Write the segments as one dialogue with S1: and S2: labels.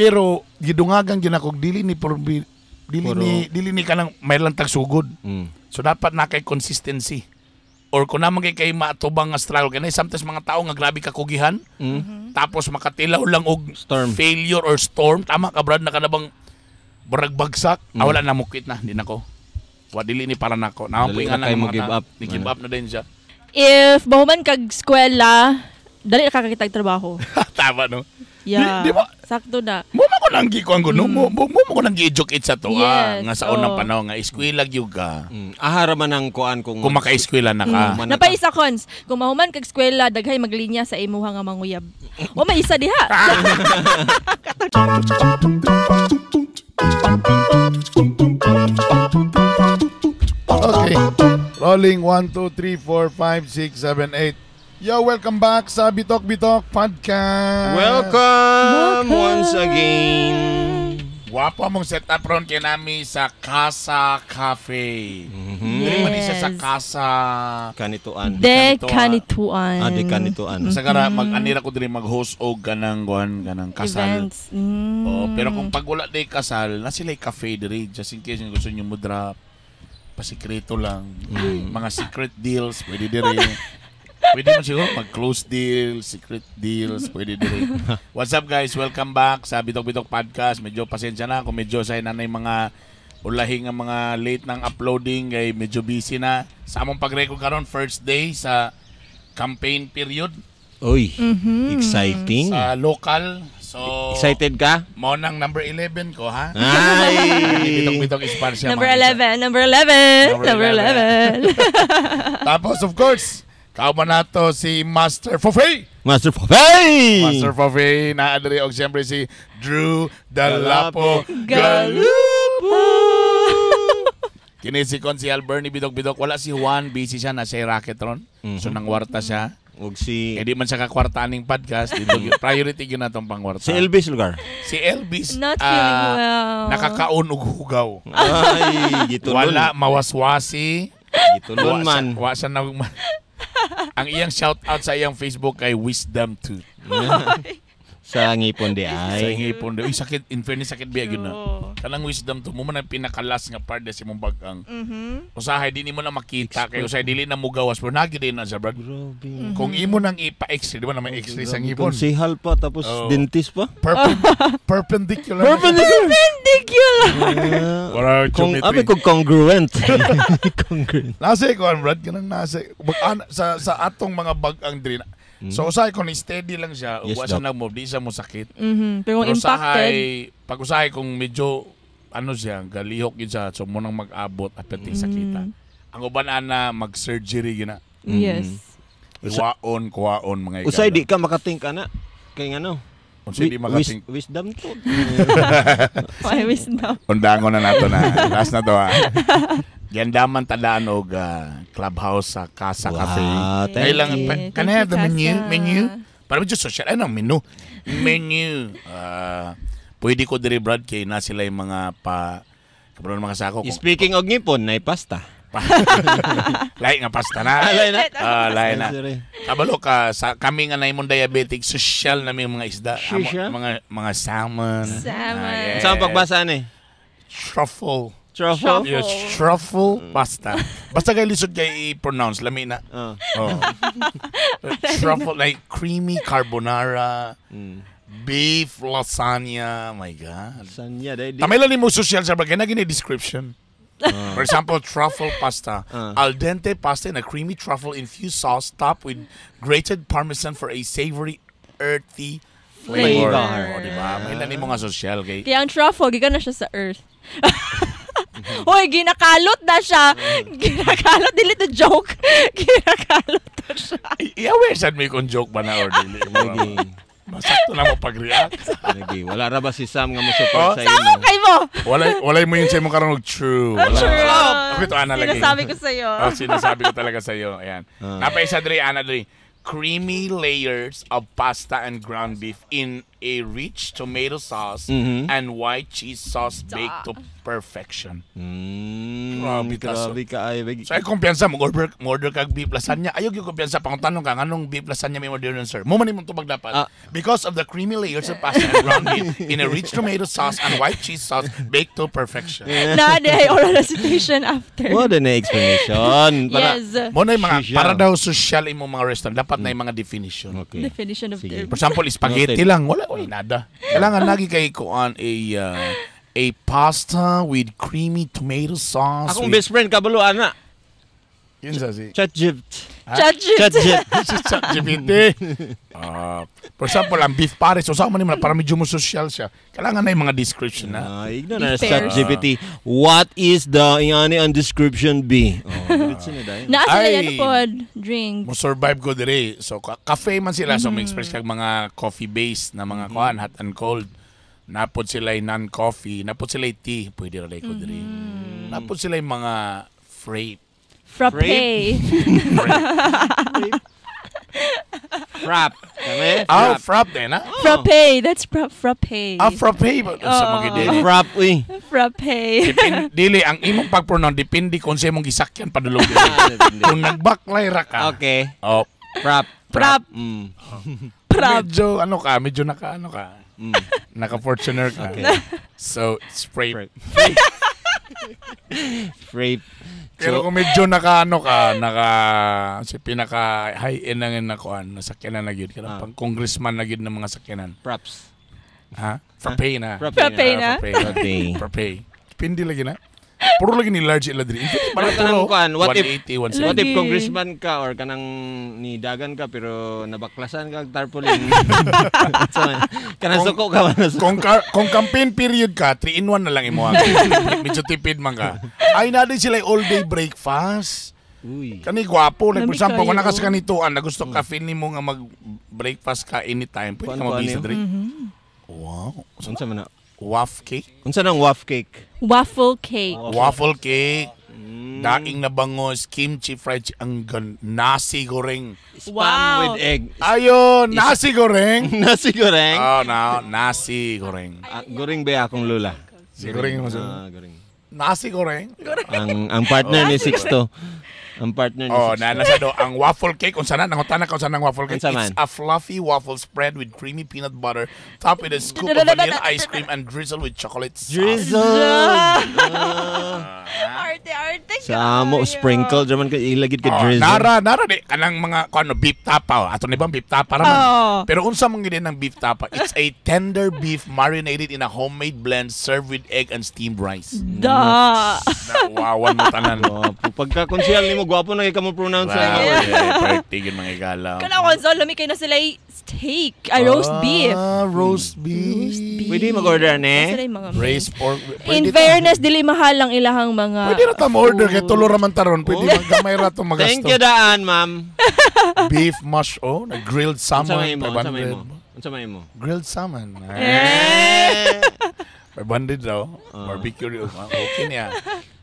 S1: Pero gidungagan gyud ako dili ni por dili ni dili ni kanang may lang tagsugod. So dapat na kay consistency. Or kung naman kay maatubang nga struggle kay sometimes mga tao nga grabe kakugihan tapos makatilaw lang og
S2: storm.
S1: Failure or storm, tama ka, Brad, na kanabang barag bagsak. Ah, wala na, mukit na di nako. Wa, dili ni para nako. Naman po
S2: Dali
S1: nga
S2: na kayo
S1: mga
S2: mo give up.
S1: Ni give up na din siya.
S3: If mahuman kag eskwela, dali na kakakitag trabaho.
S1: Tama, no?
S3: Yeah.
S1: Di ba?
S3: Sakto na.
S1: Mo man ko nang gikuan ko, no? Mo ko nang gi-educate sa to, ah, nga sa unang panahon nga eskwela gyud ka.
S2: Ahara man ang kuan kung
S1: Kung maka-eskwela na ka.
S2: Man
S3: Napay isa, cons. Kung mahuman kag eskwela, daghay maglinya sa imuha nga manguyab. O may isa diha.
S1: Okay. Rolling 1, 2, 3, 4, 5, 6, 7, 8. Yo, welcome back sa Bitok Bitok Podcast.
S2: Welcome once again.
S1: Wapo mong setup ron kay nami sa Casa Cafe. Dili man ni siya sa Casa
S2: Kanituan.
S3: De
S1: Kanituan.
S3: kanituan.
S2: Ah, de kanituan.
S1: Sa kara mag-anira ko diri mag-host og kanang kuan, kanang kasal.
S3: Events.
S1: Oh, pero kung pag wala day kasal, na sila cafe diri just in case gusto niyo mo drop. Pasikreto lang. Mga secret deals pwede diri. Pwede man siguro mag-close deal, secret deals, pwede diri. What's up, guys? Welcome back sa Bitok Bitok Podcast. Medyo pasensya na kung medyo sa nanay mga ulahi nga mga late ng uploading kay medyo busy na. Sa among pag-record karon, first day sa campaign period
S2: Uy, exciting.
S1: sa local. So
S2: Excited ka?
S1: Mao nang number 11 ko, ha.
S2: Ay!
S1: Bitok-bitok isparsya.
S3: Number
S1: mga isa.
S3: 11, number 11,
S1: Number
S3: number 11.
S1: Tapos, of course, kauban nato si Master Fofey.
S2: Master Fofey!
S1: Master Fofey na adri og siyempre si Drew Dalapo
S3: Galupo.
S1: Kini si Consial Bernie Bidok Bidok. Wala si Juan, busy siya na siya racket ron. So nangwarta siya.
S2: Ug si
S1: Eh di man siya kakwarta aning podcast. Dito, priority gyud natong pangwarta.
S2: Si Elvis lugar.
S1: Si Elvis
S3: Not feeling well.
S1: nakakaon og hugaw.
S2: Ay, gitulon.
S1: Wala mawaswasi.
S2: Gitulon man.
S1: Wa siya na Ang iyang shout out sa iyang Facebook kay Wisdom Tooth.
S2: Sa ngipon di
S1: Sa
S2: ay.
S1: ngipon. Uy, sakit. In fairness, sakit biya gyud na.
S3: Oo.
S1: Kanang wisdom tooth mo man ang pinakalas nga part sa imong bagang. Usahay di nimo na makita kay usahay dili na mugawas pero nagi din na siya, brad.
S2: Grabe.
S1: Kung imo nang ipa-x-ray, di ba na may x-ray sa ngipon?
S2: Konsehal pa tapos dentist pa.
S1: Perpendicular.
S2: Perpendicular.
S3: Perpendicular.
S1: Wala
S2: Kung
S1: geometry.
S2: abi kog congruent. Congruent.
S1: Nasa ko, brad, kanang nasa bag sa atong mga bagang diri. So usahay kung steady lang siya,
S2: Yes,
S1: wa siya
S2: Doc.
S1: nag-move, di siya mo sakit.
S3: Pero kung
S1: Pero
S3: impacted,
S1: usahay, pag usahay kung medyo ano siya, galihok yun siya, so munang mag-abot at pati sakita. Ang uban ana mag-surgery gina.
S3: Yes.
S1: Iwaon, kuwaon mga igala.
S2: Usay di ka makatink ana. Kay ngano?
S1: Unsay di makatink.
S2: Wisdom to.
S3: Why wisdom?
S1: Undangon na nato na. Last na to, ha. Giandaman tadaan og clubhouse sa Casa
S2: Wow,
S1: Cafe.
S2: thank
S1: Kailang,
S3: you.
S1: Can I have the
S3: Thank
S1: menu?
S3: you, Casa.
S1: Menu? Para medyo social. Ano, menu? Menu. Ah, pwede ko diri, Brad, kay na sila yung mga pa. Kabro mga sako. Kung,
S2: Speaking og ngipon, nay pasta.
S1: Lahi nga pasta na.
S2: Alay na.
S1: Ah, lahi na.
S2: Sorry.
S1: Kabalo ka sa kami nga naimong diabetic, social na mi mga isda. Amo,
S2: Social?
S1: mga salmon.
S3: Salmon.
S1: Ah, yes.
S2: Saan pagbasa ani?
S1: Truffle.
S2: Truffle.
S1: Yes, truffle pasta. Basta kay lisod kay i-pronounce, lami na. Oh. Truffle, like creamy carbonara, beef lasagna. My God.
S2: Sanya dai di.
S1: Tamay lang ni mo social sa bagay na gini description. For example, truffle pasta. Al dente pasta in a creamy truffle infused sauce topped with grated parmesan for a savory, earthy flavor.
S2: Flavor.
S1: O, di ba? May lang mo nga social kay
S3: Kaya ang truffle, gikan na siya sa earth. Hoy, ginakalot na siya. Ginakalot, dili to joke. Ginakalot na siya.
S1: I-aware sad may kung joke ba na or dili.
S2: Lagi.
S1: Masakto na mo pag-react.
S2: Lagi. Wala ra ba si Sam nga mo support
S1: Oh?
S2: sa
S3: Samo
S2: imo?
S3: kay mo.
S1: Walay mo yun sa imong karon og true. Wala.
S3: True.
S1: Ako ito, ana lagi.
S3: Sinasabi ko sa'yo.
S1: Oh, sinasabi ko talaga sa iyo. Ayan. Napaisa diri, ana diri. Creamy layers of pasta and ground beef in a rich tomato sauce and white cheese sauce baked to perfection. Grabe ka, so.
S2: Grabe ka ay.
S1: So ay kumpiyansa mo order kag beef lasagna. Ayaw gyud kumpiyansa, pangutan-on ka nganong beef lasagna may order nun, sir. Mo man imong tubag dapat. Because of the creamy layers of pasta and ground beef in a rich tomato sauce and white cheese sauce baked to perfection.
S3: Na di oral recitation after.
S2: Mo din na explanation. Para,
S3: Yes.
S1: Mo na yung mga
S2: Social.
S1: para daw social imong mga restaurant dapat na yung mga definition.
S2: Okay.
S3: Definition of
S2: Sige.
S3: terms.
S1: For example, spaghetti
S2: Noted.
S1: lang, wala, oy, nada. Kailangan lagi kay kuan a pasta with creamy tomato sauce.
S2: Akong
S1: with,
S2: best friend kabalo ana.
S1: Yun sa si
S2: ChatGPT.
S3: ChatGPT.
S2: ChatGPT.
S1: Si ChatGPT. Ah, for example, ang beef pares, so man naman para medyo mo social siya. Kailangan na yung mga description na.
S2: Ah, igno na
S3: Be fair.
S2: ChatGPT. What is the ingani ang description be? Oh, diretso na dayon.
S3: Naa sila
S1: Ay.
S3: yan pod. Drink.
S1: Mo survive ko dire. So cafe man sila, so may express kag mga coffee based na mga kuan, hot and cold. Napod sila yung non-coffee, napod sila yung tea, pwede ra ko dire. Napod sila yung mga frappe.
S3: Frappe.
S2: Frap. Kami?
S1: Ah, frappe din, ha?
S3: Frappe. That's frappe.
S1: Ah, frappe. Ba? Sa mga dili.
S2: Frap, uy.
S3: Frappe.
S1: Dili, ang imong pag-pronoun, depende kung sa imong gisakyan padulong dili. Kung nagbaklay ra ka,
S2: Okay.
S1: oh,
S2: Frap.
S3: Frap. Prap.
S1: Medyo ano ka, medyo naka ano ka. Naka Fortuner ka.
S2: Okay.
S1: So, spray.
S2: Frap. Frappe.
S1: Pero
S2: So,
S1: kung medyo naka ano ka, naka si pinaka high end na nga kuan, nasakyanan na gyud kanang pang congressman na gyud ng mga sakyanan.
S2: Props.
S1: Ha? Frappe na.
S2: Frappe.
S3: Frappe na.
S1: Frappe.
S2: Frappe.
S1: Frappe. Depende lagi na. Puro lagi ni large ila diri.
S2: Pero kanang kuan, what if
S1: 180, 170.
S2: What if
S3: Lagi.
S2: congressman ka or kanang ni dagan ka pero nabaklasan ka og tarpaulin? So, kanang suko ka ba?
S1: Kung campaign period ka, 3 in 1 na lang imo. Medyo tipid man ka. Ay na din sila all day breakfast.
S2: Uy.
S1: Kani gwapo, like for
S3: Lami
S1: example, kung
S3: kayo.
S1: nakas kanituan na gusto ka feel nimo nga mag-breakfast ka anytime, pwede ka
S2: Kuan-kuan
S1: mabisa
S2: niyo.
S1: diri. Wow.
S2: Unsa man na?
S1: Waff cake,
S2: Unsa nang waff cake?
S3: Waffle cake.
S1: Waffle cake, daing na bangos, kimchi fried ang nasi goreng.
S2: Spam
S3: Wow.
S2: with egg.
S1: Ayon, nasi goreng.
S2: Nasi goreng.
S1: Oh, no, nasi goreng.
S2: Ah, goreng ba akong lula?
S1: Si goreng mo sa-
S2: Ah, goreng.
S1: Nasi goreng.
S2: Ang partner ni Sixto. Ang partner ni
S1: Oh,
S2: Sixto.
S1: na nasa do ang waffle cake unsa na nangutana ka unsa nang waffle cake.
S2: Unsa man?
S1: It's a fluffy waffle spread with creamy peanut butter, topped with a scoop of vanilla ice cream and drizzled with chocolate sauce.
S2: Drizzle.
S3: Arte, arte.
S2: Sa amo sprinkle jaman ka ilagid ka
S1: Oh,
S2: drizzle.
S1: nara di kanang mga kuno beef tapa. Oh. Ato ni bang beef tapa ra man.
S3: Oo.
S1: Pero unsa man gid ang beef tapa? It's a tender beef marinated in a homemade blend served with egg and steamed rice.
S3: Da.
S1: Nawawan mo tanan.
S2: Gwapo. Pagka konsyal nimo gwapo na kay ka mo pronounce sa
S1: Wow,
S2: mga word.
S1: party yun mga igalaw.
S3: Kana konsol, lami kayo na sila yung steak. Ay, roast beef.
S1: Ah, roast beef.
S3: Roast beef.
S2: Pwede mag-order ne?
S3: Sila yung mga
S1: Braised pork.
S3: In
S1: Pwede ta-
S3: fairness, dili mahal ang ilahang mga
S1: Pwede ra ta mo-order kay
S3: food.
S1: tulo ra man taron. Pwede maggamay ra to magasto.
S2: Thank you daan, ma'am.
S1: Beef mush oh, na grilled
S2: Unsa
S1: salmon
S2: may imo? Unsa may imo?
S1: 500.
S2: Unsa may imo?
S1: Grilled salmon.
S3: Eh.
S1: 500 daw. Barbecue rin. Ah, okay niya.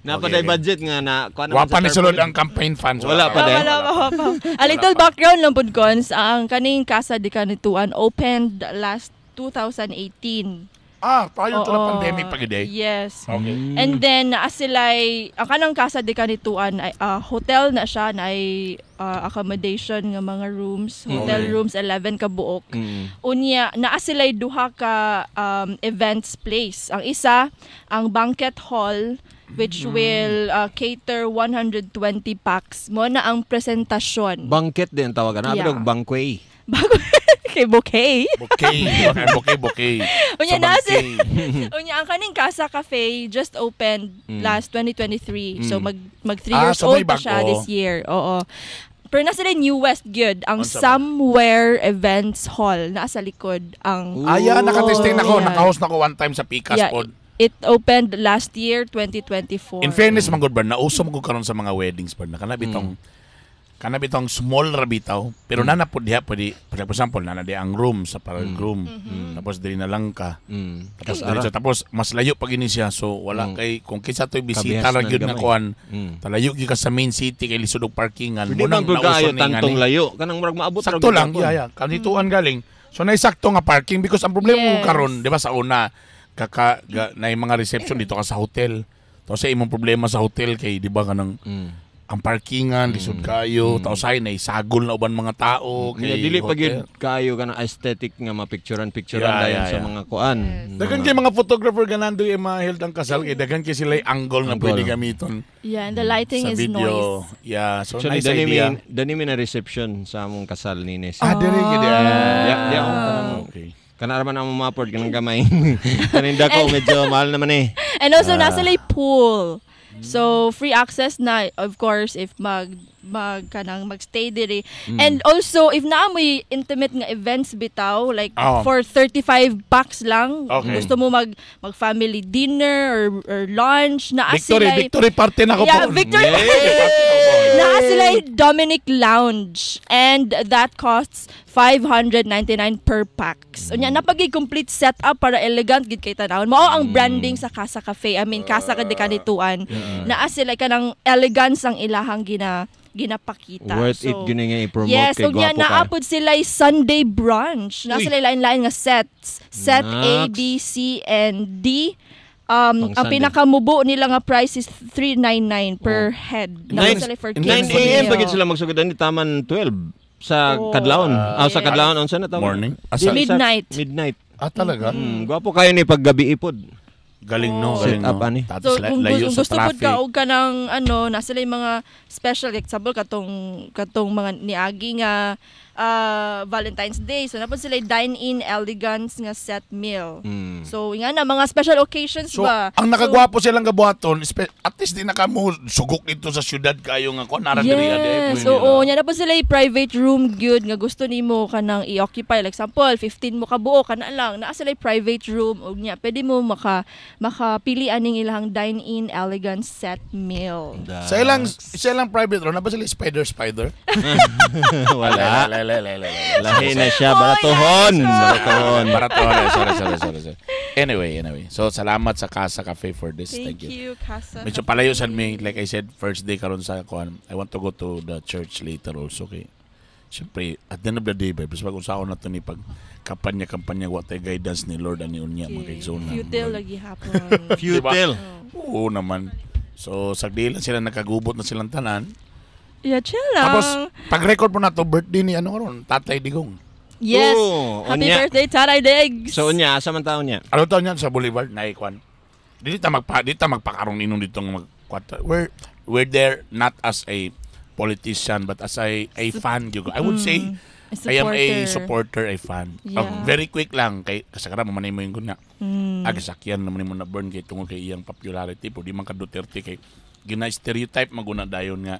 S2: Napaday
S1: Okay.
S2: budget nga na kuan naman
S1: Wa pa
S2: sa
S1: ni sulod
S2: tarpaulin.
S1: ang campaign funds.
S2: Wala pa
S3: Wala,
S2: din.
S3: wala pa, wala pa. A little background lang pud cons, ang kaning Casa de Canituan opened last 2018.
S1: Ah, prior to the
S3: Oo.
S1: pandemic pa gid eh.
S3: Yes.
S1: Okay.
S3: And then naa sila'y ang kanang Casa de Canituan ay hotel na siya na ay accommodation nga mga rooms, hotel
S2: Okay.
S3: rooms 11 ka buok. Unya naa sila'y duha ka events place. Ang isa ang banquet hall which will cater 120 packs. Mo na ang presentasyon.
S2: Banquet din tawagan. Abi
S3: Yeah.
S2: dog bangkway.
S3: Bago kay bouquet.
S1: Bouquet. Okay, bouquet, bouquet.
S3: Unya
S1: Sa
S3: na si
S1: bouquet.
S3: Unya ang kaning Casa Cafe just opened last 2023. So mag mag 3
S1: Ah,
S3: years
S1: so may
S3: old pa siya
S1: bago.
S3: this year. Oo. Pero nasa rin New West gyud ang
S1: Unsa ba?
S3: Somewhere Events Hall nasa likod ang
S1: Ayan, nakatesting na ko.
S3: Yeah.
S1: Naka-host na ko one time sa Pikas
S3: Yeah,
S1: pod.
S3: it opened last year 2024.
S1: In fairness man gud bar, nauso man gud karon sa mga weddings bar na kana bitong small ra bitaw pero nana pud diha pwede, for example, nana di ang room sa parang room, tapos diri na lang ka, tapos diretso, tapos mas layo pag ini siya, so wala kay kung kinsa toy bisita
S2: Kabihas
S1: ra
S2: na
S1: gyud nga
S2: gamay.
S1: kuan, talayo gyud ka sa main city kay lisod og parkingan
S2: Pwede
S1: mo nang
S2: man pud
S1: nauso
S2: kaayo
S1: ni
S2: tantong
S1: ngani.
S2: layo. Kanang murag maabot ra
S1: Sakto
S2: gyud
S1: lang,
S2: gapon.
S1: yeah. Kanituan galing. So naisakto nga parking because ang problema mo karon, di ba, sa una kaka ga, na yung mga reception dito ka sa hotel. Tapos sa imong problema sa hotel kay, di ba, kanang ang parkingan lisod kayo, tapos ay naisagol na uban mga tao
S2: Kaya
S1: kay
S2: dili pa
S1: hotel.
S2: gyud kayo kanang aesthetic nga mapicturan picturan dayon sa mga kuan.
S1: Daghan kay mga photographer ganando yung mga held ang kasal kay daghan kay sila yung angle nga
S2: Angle.
S1: pwede gamiton
S3: Yeah, and the lighting
S1: sa
S3: is
S1: video.
S3: noise.
S1: Yeah, so
S2: Actually,
S1: nice
S2: dani
S1: idea.
S2: mi dani mi na reception sa among kasal ni Nes.
S1: Ah, dire gid.
S2: Di ako kanang kana ra man ang mapord kanang gamay. Kaning dako medyo mahal naman eh.
S3: And also, nasa lay pool. So, free access na, of course, if mag mag kanang magstay diri. And also, if naa mo'y intimate nga events bitaw, like for $35 lang, gusto mo mag family dinner or lunch, naa
S1: Victory,
S3: sila
S1: victory party na ko
S3: Yeah,
S1: po.
S3: victory. Naa sila Dominic Lounge and that costs 599 per pax. Unya napagi complete setup para elegant gid kay tanawon. Mao ang branding sa Casa Cafe. I mean, Casa de Canitoan. Naa sila kanang elegance ang ilahang ginapakita.
S2: Worth
S3: So,
S2: it gyud nga i-promote
S3: yes,
S2: kay
S3: ug nya
S2: gwapo ka.
S3: naapod sila Sunday brunch. Naa
S1: Uy.
S3: sila lain-lain nga sets. Set A,
S2: Naks.
S3: B, C, and D.
S2: Pang
S3: Ang
S2: Sunday.
S3: pinakamubo nila nga price is 399 per head. Naa sila for
S2: 9
S3: kids
S2: a.m. pa
S3: meal.
S2: gid sila magsugod ani taman 12 sa kadlawon. Ah, sa kadlawon unsa na tawag?
S1: Morning? Ah,
S3: Midnight.
S2: Midnight.
S1: Ah, talaga?
S2: Gwapo kayo ni paggabi ipod.
S1: Galing no,
S3: Oh.
S1: galing
S2: Set up,
S1: no.
S2: ani.
S1: Tapos
S3: So kung,
S1: layo
S3: kung
S1: sa
S3: gusto pud
S1: traffic.
S3: ka og kanang ano, nasa sila yung mga special, like example katong katong mga niagi nga Valentine's Day. So napod sila dine-in elegance nga set meal. So nga na mga special occasions
S1: So,
S3: ba.
S1: ang nakagwapo silang gabuhaton, at least di na ka mo sugok dito sa syudad kayo nga ko nara diri ade.
S3: Yes, oo. Nya na po sila yung private room gyud nga gusto nimo kanang i-occupy. Like example, 15 mo kabuo kana lang. Naa sila yung private room ug nya pwede mo makapili aning ilang dine-in elegance set meal.
S1: Sa ilang private room, na ba sila spider spider?
S2: Wala.
S1: La, la, la, la, la.
S2: Lahi na siya, baratohon. Baratohon.
S1: Baratohon. Sorry, sorry, sorry, sorry. Anyway. So, salamat sa Casa Cafe for this.
S3: Thank
S1: Thank you.
S3: you, Casa.
S1: Medyo palayo sa me. Like I said, first day karon sa kuan. I want to go to the church later also. Okay. Siyempre, at the end of the day, babe, pag usaon na to ni pag kampanya-kampanya, wa tay guidance ni Lord ani unya mga kaigsoon.
S3: Futile lagi hapon.
S2: Futile.
S1: Oo naman. So, sagdi lang sila nakagubot na silang tanan.
S3: Yeah, chill lang.
S1: Tapos, pag-record po na to, birthday ni ano karon, Tatay Digong.
S3: Yes.
S2: Oo,
S3: Happy
S2: unya.
S3: birthday, Tatay Diggs.
S2: So unya, asa man taon niya?
S1: Ano taon yan sa Boulevard? Naikwan. Dili ta magpakarong inom dito nga mag. We're there not as a politician but as a fan gyud ko. I would say
S3: A
S1: I am a
S3: supporter.
S1: supporter, a fan. Oh, very quick lang kay kasagaran mo man mo yung guna. Ag sakyan naman mo na burn kay tungod kay iyang popularity po di man ka Duterte kay gina stereotype maguna dayon nga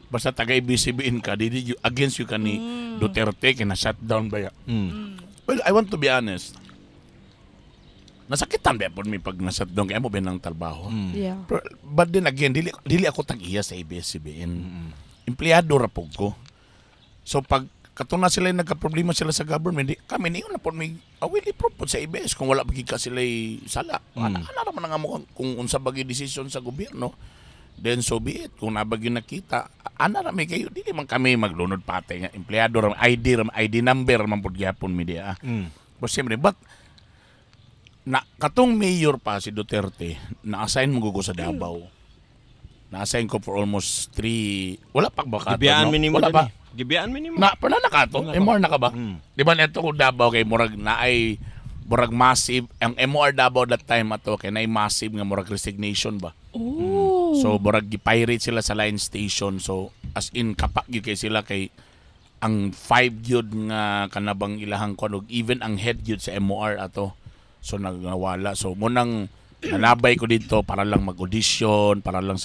S1: basta taga ABCBN ka dili you, against you ka ni Duterte kay na shutdown ba ya. Well, I want to be honest. Nasakitan ba po mi pag na-shutdown kay mo ba ng trabaho. But then again, dili ako tag-iya sa ABS-CBN. Empleyado ra pud ko. So pag katong na sila nagka-problema sila sa government, di, kami niyo na po may awili pro po sa ABS kung wala pa ka sila sala. Ana ra man ang amo kung unsa bagi decision sa gobyerno. Then so be it. Kung nabagi nakita, ana ra may kayo dili man kami maglunod pate nga empleyado ra ID ra ID number man pud gyapon mi diha. But siyempre, but na katong mayor pa si Duterte, na-assign mo ko sa Davao. Na-assign ko for almost three, wala pa ba ka?
S2: Gibiyaan
S1: no?
S2: mi nimo
S1: Wala pa.
S2: dali. Gibiyaan mi nimo.
S1: Na, pala na ka to?
S2: Wala pa.
S1: MR na ka ba?
S2: Mm.
S1: Di ba neto ko Davao kay murag naay murag massive ang MOR Davao that time ato kay naay massive nga murag resignation ba.
S3: Oh.
S1: So murag gi-pirate sila sa line station. So as in kapak gyud kay sila kay ang five gyud nga kanabang ilahang kuan ug even ang head gyud sa MOR ato. So nagawala. So munang nalabay ko dito para lang mag-audition, para lang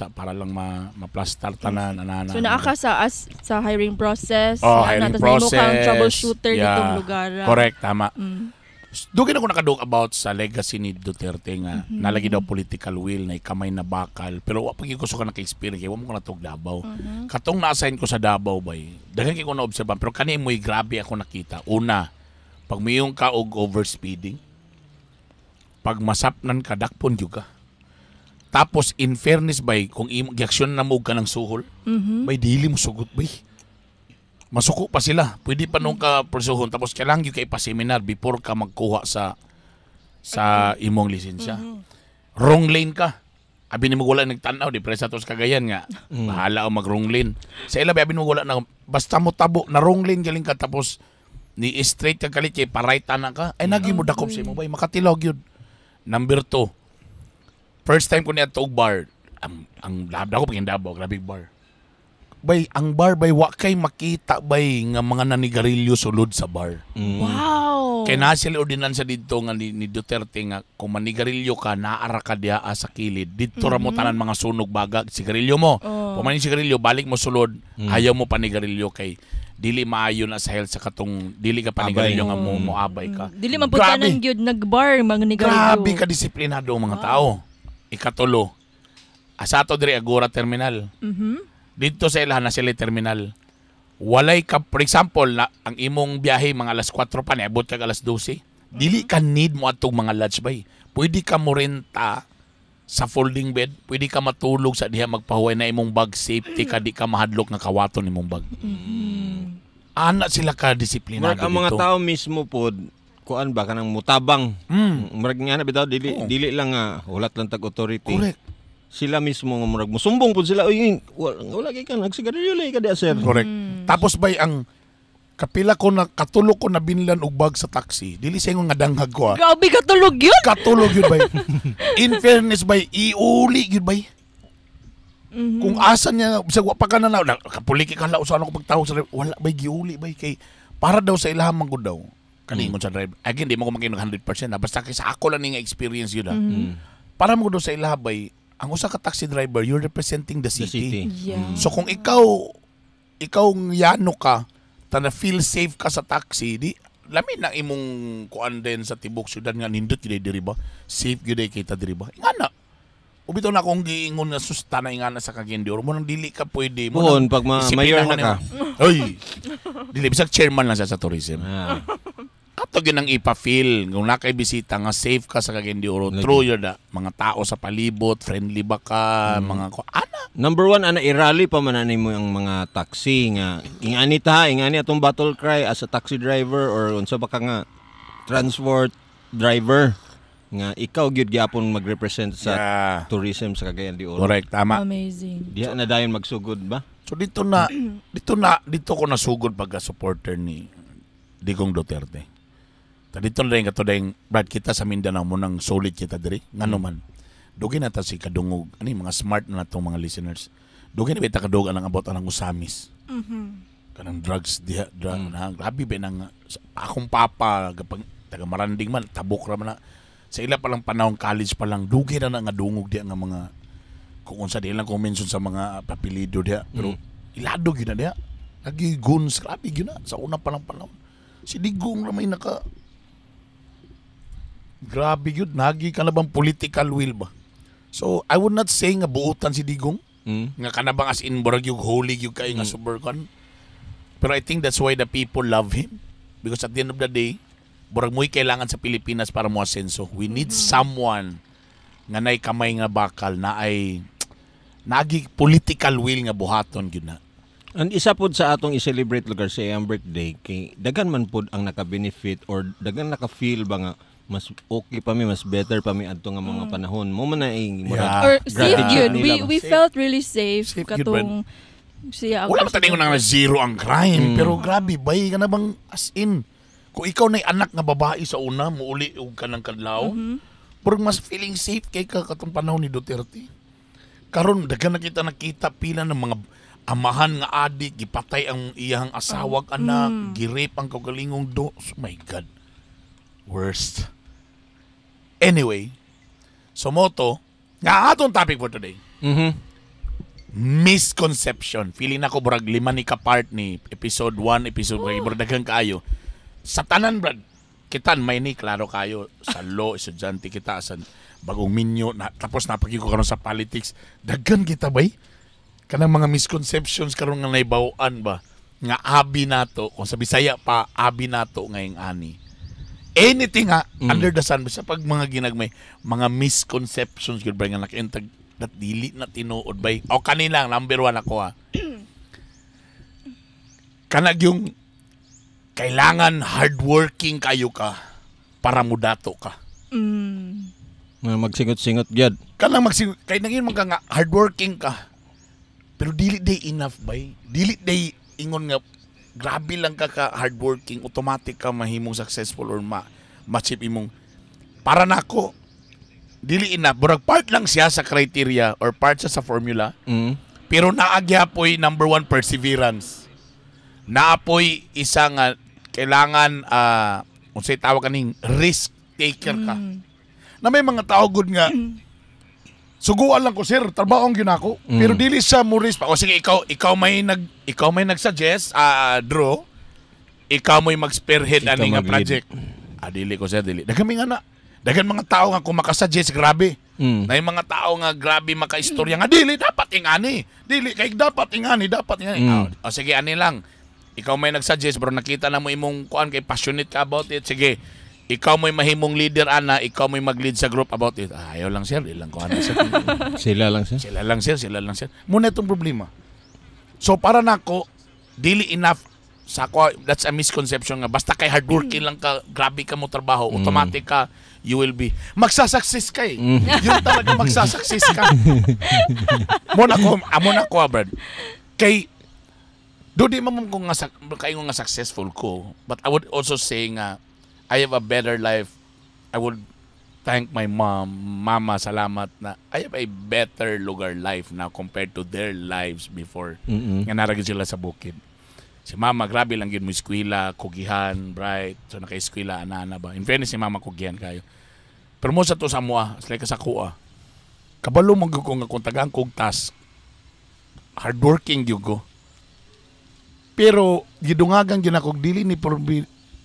S1: ma ma-plastar tanan anana.
S3: So naa ka sa as, sa hiring process.
S1: Oh,
S3: na,
S1: hiring
S3: tas nahimo
S1: process.
S3: kang troubleshooter ditong lugar.
S1: Correct, tama. Dugay na ko nakadug about sa legacy ni Duterte nga nalagi daw political will na kamay na bakal pero wa pa gyud ko so ka naka-experience kay wa mo ko natog Davao. Katong na-assign ko sa Davao bay, daghan kay ko na-observe pero kani mo'y grabe ako nakita. Una, pag miyong ka og overspeeding, pag masapnan ka dakpon gyud ka. Tapos in fairness bay, kung imo giaksyon na mo og ka ng suhol, bay dili mo sugot bay. Masuko pa sila. Pwede pa nung ka prosesuhon tapos kailangan gyud kay pa-seminar before ka magkuha sa imong lisensya. Wrong lane ka. Abi nimo wala nagtan-aw di presa tos Cagayan nga. Bahala o mag wrong lane. Sa ila ba, abi nimo wala na basta mo tabo na wrong lane galing ka tapos ni straight ka kalit kay pa-right ana ka ay nagi mo dakop sa imo bay makatilaw gyud. Number 2. First time ko niya og bar. Ang lab ako pag Davao, grabe bar. Bay, ang bar bay wa kay makita bay nga mga nanigarilyo sulod sa bar. Kay naa sila ordinansa didto nga ni Duterte nga kung manigarilyo ka naara ka diha sa kilid. Didto ra mo tanan mga sunog bagag sigarilyo mo.
S3: Oh.
S1: Kung man sigarilyo balik mo sulod, ayaw mo panigarilyo kay dili maayo na sa health sa katong dili ka panigarilyo nga mo abay ka.
S3: Dili man pud tanan gyud nagbar mga nigarilyo.
S1: Grabe ka disiplinado ang mga tao. Ikatulo. Asa ato diri Agora Terminal. Dito sa ilahan na sila terminal. Walay ka, for example, na, ang imong biyahe mga alas 4 pa, niabot ka alas 12. Dili ka need mo atong mga lodge bay. Pwede ka mo renta sa folding bed, pwede ka matulog sa diha magpahuway na imong bag, safety ka, di ka mahadlok nga kawaton imong bag. Ana sila ka disiplinado
S2: Murag ang mga
S1: dito.
S2: tao mismo pod kuan ba kanang mutabang. Murag nga na bitaw dili dili lang nga hulat lang tag authority. Sila mismo nga murag musumbong pod sila, "Uy, wala kay ka nagsigarilyo lay ka diha, sir."
S1: Correct. Tapos bay ang kapila ko na katulog ko na binlan og bag sa taxi. Dili sa ingon nga danghag ko ah.
S3: Grabe ka tulog yun.
S1: Katulog yun bay. In fairness bay, iuli yun bay. Kung asa niya, bisag wa pa ka na kapuliki ka lang usahan ako pagtawag sa driver, wala bay giuli bay kay para daw sa ilahang man gud daw. Kaningon sa driver. Again, di mo ko makinog 100% na basta kay sa ako lang ni nga experience yun ah. Para mo daw sa ilaha bay, ang usa ka taxi driver, you're representing the
S2: The
S1: city.
S2: city.
S1: So kung ikaw yano ka, ta na feel safe ka sa taxi, di lami na imong kuan din sa tibok syudad nga nindot gyud diri ba? Safe gyud kita diri ba? Ingana. Ubito na akong giingon nga susta na ingana sa Cagayan de Oro. Mo nang dili ka pwede. Mo
S2: Buhon
S1: nang
S2: pag mayor na ka.
S1: Oy. Dili bisag chairman lang siya sa tourism. Ato gyud ang ipa-feel kung nakay bisita nga safe ka sa Cagayan de Oro.
S2: Lagi.
S1: True yun na. Mga tao sa palibot, friendly ba ka, mga ko ana.
S2: Number one, ana, i-rally pa man ani mo ang mga taxi nga ingani ta, ingani atong battle cry as a taxi driver or unsa ba ka nga transport driver nga ikaw gyud gyapon mag-represent sa tourism sa Cagayan de Oro.
S1: Correct, tama.
S3: Amazing.
S2: Diha na dayon magsugod ba?
S1: So dito ko nasugod pagka supporter ni Digong Duterte. Ta dito na rin kato dayong Brad kita sa Mindanao mo nang solid kita diri. Ngano man. Dugay na ta si kadungog ani mga smart na natong mga listeners. Dugay na bita kadungog ang about anang Ozamiz. Kanang drugs diha drug na grabe ba nang akong papa gapag taga Maranding man tabok ra man na. Sa ila pa lang panahon college pa lang dugay na na nga dungog diha nga mga kung unsa di lang ko mention sa mga papilido diha pero ilado gyud na diha lagi guns, grabe gyud na sa una pa lang panahon si Digong ra may naka grabe gyud nagi ka na bang political will ba. So I would not say nga buotan si Digong nga kana bang as in murag yung holy gyud kay nga super kon, pero I think that's why the people love him because at the end of the day murag mo'y kailangan sa Pilipinas para mo asenso. We need someone nga nay kamay nga bakal na ay nagi political will nga buhaton gyud na.
S2: And isa pod sa atong i-celebrate lugar sa iyang birthday kay daghan man pod ang naka-benefit or daghan naka-feel ba nga mas okay pa mi, mas better pa mi adto nga mga panahon mo man na ay murag
S3: Or safe
S2: gratitude
S3: yun.
S2: nila
S3: We
S2: ba?
S3: we
S1: Safe.
S3: felt really safe,
S1: Safe yun,
S3: katong siya ang
S1: Wala man taningon nga zero ang crime, pero grabe bay ka na bang as in kung ikaw na anak nga babae sa una muuli og kanang kadlaw, pero mas feeling safe kay ka katong panahon ni Duterte. Karon daghan na kita nakita pila ng mga amahan nga adik gipatay ang iyang asawag anak, gi-rape ang kaugalingong do. Oh my God, worst. Anyway, so moto nga atong topic for today, misconception. Feeling nako burag lima ni ka part ni episode 1, episode 3, burag daghan kaayo. Sa tanan brad, kitan may ni klaro kayo sa law, estudyante kita sa bagong minyo na, tapos napagi ko karon sa politics. Daghan kita bay. Kanang mga misconceptions karon nga naibaw-an ba nga abi nato kung sa Bisaya pa abi nato ngayong ani. Anything ha, under the sun basta pag mga ginagmay mga misconceptions gyud ba nga nakaintag that dili na tinuod bay. O kanilang number one ako ha. Kanang yung kailangan hardworking kayo ka para mudato ka.
S2: Mga magsingot-singot gyud.
S1: Kanang magsing kay nangin man ka nga hardworking ka. Pero dili day enough bay. Dili day ingon nga grabe lang ka ka hardworking, automatic ka mahimong successful or ma ma-achieve imong para nako dili enough. Murag part lang siya sa criteria or part siya sa formula. Pero naa gyapoy number one, perseverance. Naapoy isa nga kailangan unsay tawag kaning risk taker ka. Na may mga tao gud nga suguan lang ko, sir, trabaho ang ginako. Pero dili siya mo risk pa. O sige, ikaw may nag-suggest, Drew. Ikaw mo'y mag-spearhead
S2: Ikaw
S1: ani nga
S2: mag-lead.
S1: Project. Ah, dili ko, sir, dili. Daghan nga na. Daghan mga tao nga kung makasuggest, grabe. Na yung mga tao nga grabe makaistorya nga dili dapat ingani. Dili kay dapat ingani, dapat ingani. Ah, o sige, ani lang. Ikaw may nagsuggest pero nakita na mo imong kuan kay passionate ka about it. Sige. Ikaw mo'y mahimong leader ana, ikaw mo'y mag-lead sa group about it. Ah, ayaw lang, sir, ilang kuan sir.
S2: Sila lang siya.
S1: Sila lang, sir, sila lang, sir. Muna itong problema. So para nako dili enough sa ako, that's a misconception nga basta kay hardworking lang ka, grabe ka mo trabaho, automatic ka you will be magsasucceed ka eh. Yun talaga, magsasucceed ka. Mo na ko, amo na ko, ah, Brad. Kay do di man ko nga kayo nga successful ko, but I would also say nga I have a better life. I would thank my mom, mama, salamat na I have a better lugar life now compared to their lives before. Nga naa ra gyud sila sa bukid. Si mama, grabe lang gyud mo eskwela, kugihan, bright. So naka-eskwela, ana-ana ba. In fairness, si mama kugihan kayo. Pero mo sa to sa mua, like sa kuha. Kabalo mo gyud ko nga kung tagaan kog task, hardworking gyud ko. Pero gidungagan gyud ako dili ni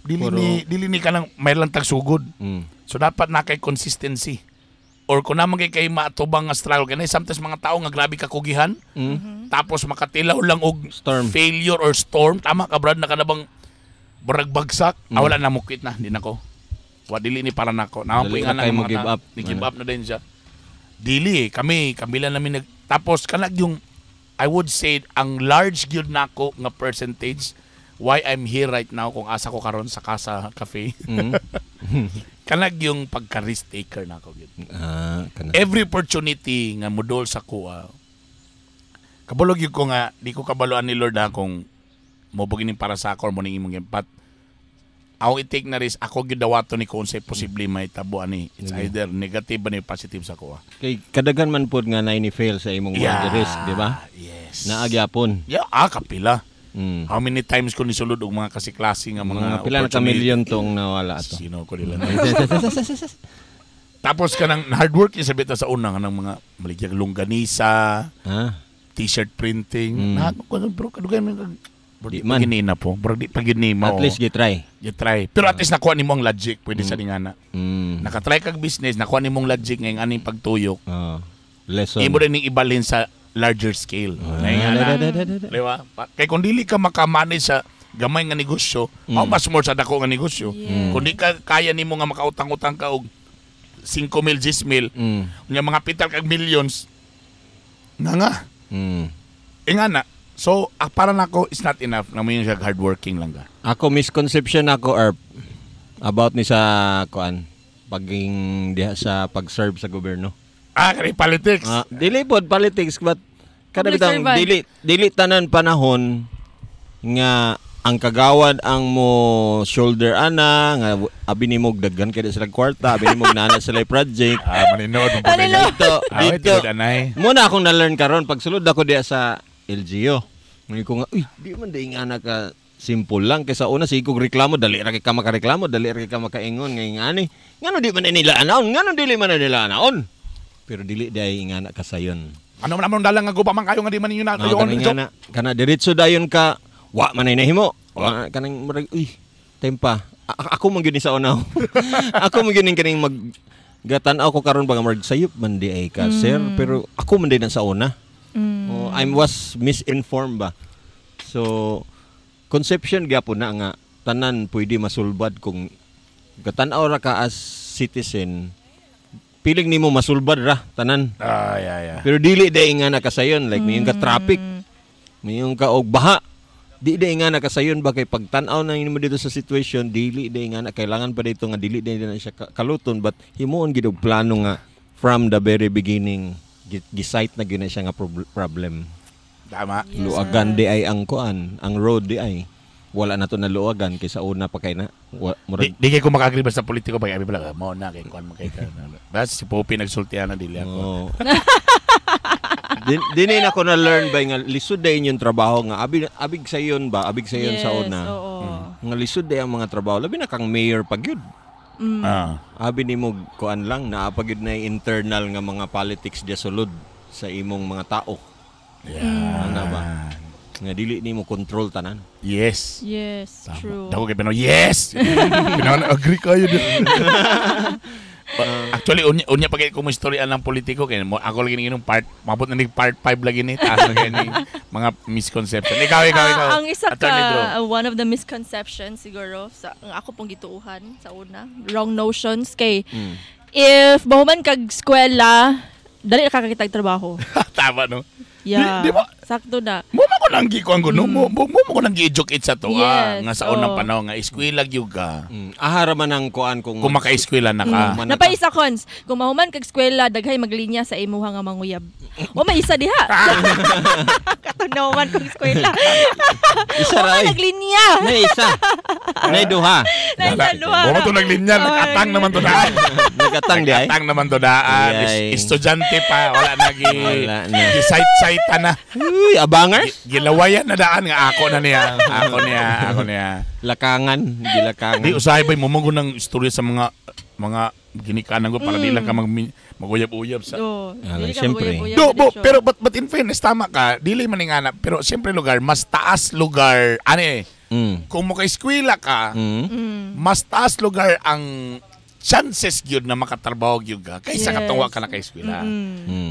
S1: dili ni dili ni kanang may lang tagsugod. So dapat na kay consistency. Or kung naman kay maatubang nga struggle kay sometimes mga tao nga grabe kakugihan tapos makatilaw lang og
S2: Storm.
S1: Failure or storm, tama ka, Brad, na kanabang barag bagsak. Ah, wala na, mukit na, di na ko. Wa dili ni para nako. Naman po
S2: Dali
S1: yung
S2: na
S1: nga
S2: kayo
S1: mga
S2: mo give up.
S1: Ni give up na din siya. Dili eh, kami lang namin nag tapos kanag yung I would say ang large gyud nako nga percentage why I'm here right now kung asa ko karon sa Casa Cafe. Kanag yung pagka-risk taker nako gyud.
S2: Ah, kana.
S1: Every opportunity nga modol sa kuha. Kabalo gyud ko nga di ko kabaloan ni Lord ha kung mo ning para sa ako or mo ning imong but ako i-take na risk, ako gyud dawaton ni kung unsay posible mahitabo ani. It's either negative ba ni positive sa kuha.
S2: Kay kadagan man pod nga na ni fail sa imong yeah. Risk, di ba?
S1: Yes.
S2: Naa gyapon.
S1: Yeah, ah, kapila. How many times ko nisulod og mga kasiklase nga mga
S2: Mga pila na ka
S1: opportunity.
S2: milyon tong nawala ato.
S1: Sino ko nila. Tapos kanang hard work sa bita sa una kanang mga maligyag longganisa, t-shirt printing. Na ko bro, kadugay man bro,
S2: Di
S1: di
S2: man.
S1: pa ginina po. Bro, di pa ginima.
S2: At least gitry.
S1: You try. Pero at least nakuha nimo ang logic, pwede sa ningana. Nakatry kag business, nakuha nimong logic ngayong aning pagtuyok.
S2: Oh. Lesson.
S1: Imo rin ning ibalhin sa larger scale.
S2: Ah,
S1: Ngayong ana.
S2: da, da, da, da, da.
S1: Di ba? Kay kung dili ka makamanage sa gamay nga negosyo, how much more sa dako nga negosyo? Kung di ka kaya nimo nga makautang-utang ka og 5 mil, 10 mil, unya mga pital kag millions, nga nga. Eh nga na. So, ah, para nako, it's not enough na mo yun siya hardworking lang ka.
S2: Ako, misconception ako Erp about ni sa kuan paging diha sa pag-serve sa gobyerno.
S1: Ah, kani politics.
S2: Ah, dili pod politics but kada
S3: Public
S2: bitang
S3: servant.
S2: dili dili tanan panahon nga ang kagawad ang mo shoulder ana nga abi nimo daghan kay sila kwarta, abi nimo naa na sila project.
S1: Ah, maninood mo po.
S3: Maninood.
S2: Dito
S1: Ah,
S2: dito
S1: tinuod anay.
S2: muna akong na-learn karon pagsulod ako diha sa LGU. Ngayon ko nga, uy, di man di nga na ka simple lang kaysa una sige kog reklamo, dali ra kay ka makareklamo, dali ra kay ka makaingon ngayon ani. Ngano di man na nila anaon, ngano dili man na nila anaon. Pero dili day nga na kasayon.
S1: Ano man among dalang nga guba man kayo nga di man ninyo na
S2: Ah,
S1: tayo
S2: kanang nga na, kana diretso dayon ka wa man ay nahimo. Wa kanang murag uy, tempa. Ako man gyud ni sa una. Ako man gyud ning kaning mag gatan-aw ko karon ba nga murag sayop man di ay ka sir, pero ako man din na sa una. Oh, I was misinformed ba. So conception gyapon na nga tanan pwede masulbad kung gatan-aw ra ka as citizen, piling nimo masulbad ra tanan.
S1: Ah, yeah.
S2: Pero dili day nga nakasayon like mayong ka traffic, mayong ka og baha. Di di nga nakasayon ba kay pagtan-aw na nimo dito sa situation, dili di nga na kailangan pa dito nga dili di na siya kaluton, but himuon gid og plano nga from the very beginning gi-site na gyud na siya nga problem.
S1: Tama.
S2: Luagan di ay ang kuan, ang road di ay wala na to naluagan kaysa una pa kay na wa,
S1: Di, di kay ko maka-agree ba sa politiko ba abi pala mo na kay kuan man kay ka. Basta si Poppy nagsultian na dili ako.
S2: Oo. Din na ako na learn ba nga lisod day inyong trabaho nga abig abig sayon ba, abig sayon sa una. Nga lisod day ang mga trabaho, labi na kang mayor pag yun. Abi nimo kuan lang, naa pa gyud na internal nga mga politics diya sulod sa imong mga tao. Ana ba? Nga dili nimo control tanan.
S1: Yes.
S3: Yes, true.
S1: Dako kay Pinoy. Yes. Pinoy agree kayo din. Actually, unya pa kay ko mo istorya ng politiko kay mo ako lagi ni part mabot na ni part 5 lagi ni taas na kay ni mga misconception. Ikaw, ikaw, ikaw.
S3: Ah, ang isa ka,
S1: Attorney Drew.
S3: One of the misconceptions siguro, sa ang ako pong gituuhan sa una, wrong notions, kay if mahuman kag eskwela, dali na kakakitag trabaho.
S1: Tama, no?
S3: Yeah.
S1: Di ba?
S3: Sakto na.
S1: Mo man ko nang gikuan ko, no? Mo ko nang gi-educate sa to, ah, nga sa unang panahon nga eskwela gyud ka.
S2: Ahara man ang kuan kung
S1: Kung maka-eskwela na ka.
S2: Man
S3: Napay isa, cons. Kung mahuman kag eskwela, daghay maglinya sa imuha nga manguyab. O may isa diha. Katong nahuman kog eskwela.
S2: Isa
S3: O
S2: ra
S3: may
S2: ay.
S3: naglinya.
S2: Na isa. Na duha.
S3: Na isa duha.
S1: Mo to naglinya, nag-atang naman to daan.
S2: Nagatang di ay.
S1: Nag-atang naman to daan.
S2: Ay.
S1: Estudyante pa, wala na gi.
S2: Wala na.
S1: Gi-site-site na.
S2: Uy, abangers.
S1: Gilawayan na daan nga ako na niya. Ako niya, ako niya.
S2: Lakangan, gilakangan.
S1: Di usahay ba mo mo ng istorya sa mga ginikanan ko para di lang ka maguyab-uyab sa
S3: Oh,
S2: Ah,
S3: dili ka
S2: siyempre.
S3: maguyab-uyab
S1: Do,
S3: sa
S1: bo,
S3: desyo.
S1: pero but in fairness, tama ka, dili man nga na, pero siyempre lugar mas taas lugar, ano eh, kung mo eskwela ka, mas taas lugar ang chances gyud na makatrabaho gyud ka kaysa katong wa ka naka-eskwela.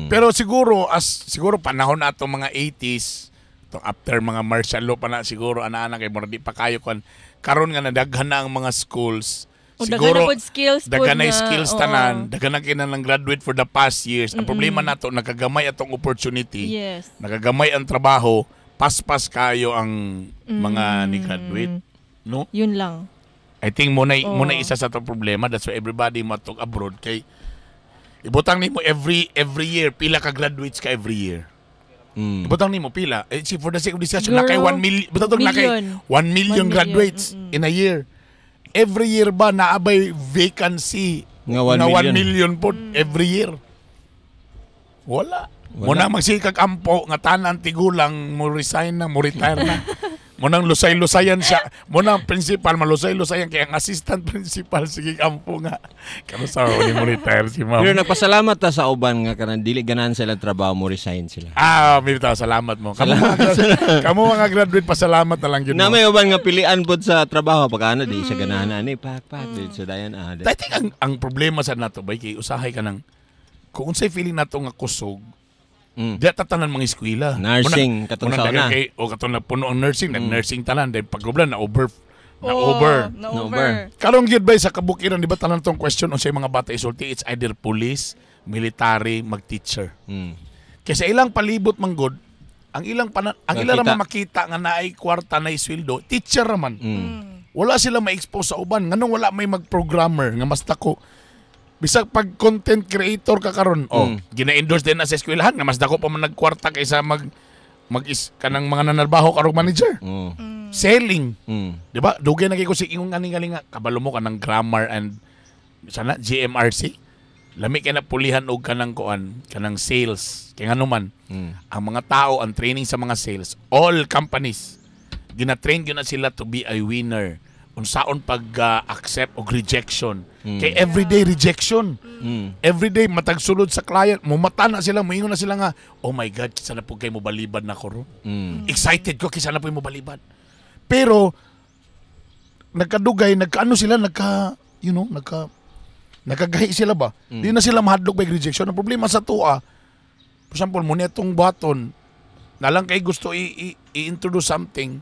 S1: Pero siguro as siguro panahon na atong mga 80s to after mga martial law pa na siguro ana-ana kay murag di pa kayo kon karon nga nadaghan na ang mga schools.
S3: O, daghan na pod skills pod
S1: daghan na
S3: na,
S1: skills
S3: oo.
S1: tanan, daghan na kina ng graduate for the past years. Ang problema nato, nakagamay atong opportunity. Nakagamay ang trabaho, paspas kayo ang mga ni graduate, no?
S3: Yun lang.
S1: I think mo
S3: Oo.
S1: na isa sa atong problema. That's why everybody matok abroad kay ibutang nimo every year pila ka graduates ka every year. Ibutang nimo pila. Eh, see, for the sake of discussion,
S3: Siguro,
S1: na kay 1 million, butang na kay
S3: million.
S1: 1 million
S3: 1 million,
S1: graduates in a year. Every year ba naabay vacancy
S2: Nga 1
S1: nga 1
S2: million?
S1: million po every year? Wala.
S2: Wala.
S1: Muna magsikag ampo nga tanan tigulang mo resign na, mo retire na. Munang lusay-lusayan siya. Munang principal malusay-lusayan kay ang assistant principal sige ampo nga. Karon sa ni mo retire si ma'am.
S2: Pero nagpasalamat ta sa uban nga kanang dili ganahan sila trabaho, mo resign sila.
S1: Ah, Mirta, salamat mo. Kamo mga graduate, pasalamat na lang yun
S2: Na
S1: mo.
S2: may uban nga pilian pod sa trabaho pag ano di siya ganahan ani pak pak di sa dayan ah.
S1: I think ang problema sa nato bay kay usahay ka ng kung unsay feeling nato nga kusog, di ta tanan mga eskwela.
S2: Nursing, katong
S1: muna
S2: sa
S1: daghan
S2: una.
S1: Kay, o katong napuno ang nursing, nag-nursing tanan dahil pagublan na over na
S3: Oo,
S1: over.
S3: Na
S2: Na
S3: over.
S2: over.
S1: Karong gyud bay sa kabukiran, di ba tanan tong question unsay mga bata isulti, it's either police, military, mag-teacher. Kaysa ilang palibot man gud, ang ilang ang ilang
S2: Nakita.
S1: naman makita nga naay kwarta naay sweldo, teacher raman. Wala sila ma-expose sa uban. Nganong wala may mag-programmer nga mas dako? Bisag pag content creator ka karon, oh, gina-endorse din na sa eskwelahan nga mas dako pa man nagkwarta kaysa mag mag is kanang mga nanarbaho karong manager. Selling. Di ba? Dugay na kay ko si ingon nga nga kabalo mo kanang grammar and sana GMRC. Lami kay na pulihan og kanang kuan, kanang sales. Kay ngano man, ang mga tao ang training sa mga sales, all companies gina-train gyud na sila to be a winner. Unsaon pag accept og rejection. Kay everyday rejection. Everyday matagsulod sa client, mumata na sila, moingon na sila nga, "Oh my God, kisa na po kay mobalibad na ko ron. Excited ko kisa na po mobalibad." Pero nagkadugay, nagkaano sila, nagka you know, nagkagahi sila ba? Di na sila mahadlok by rejection. Ang problema sa tuwa, for example, mo itong button, na lang kay gusto i-introduce something,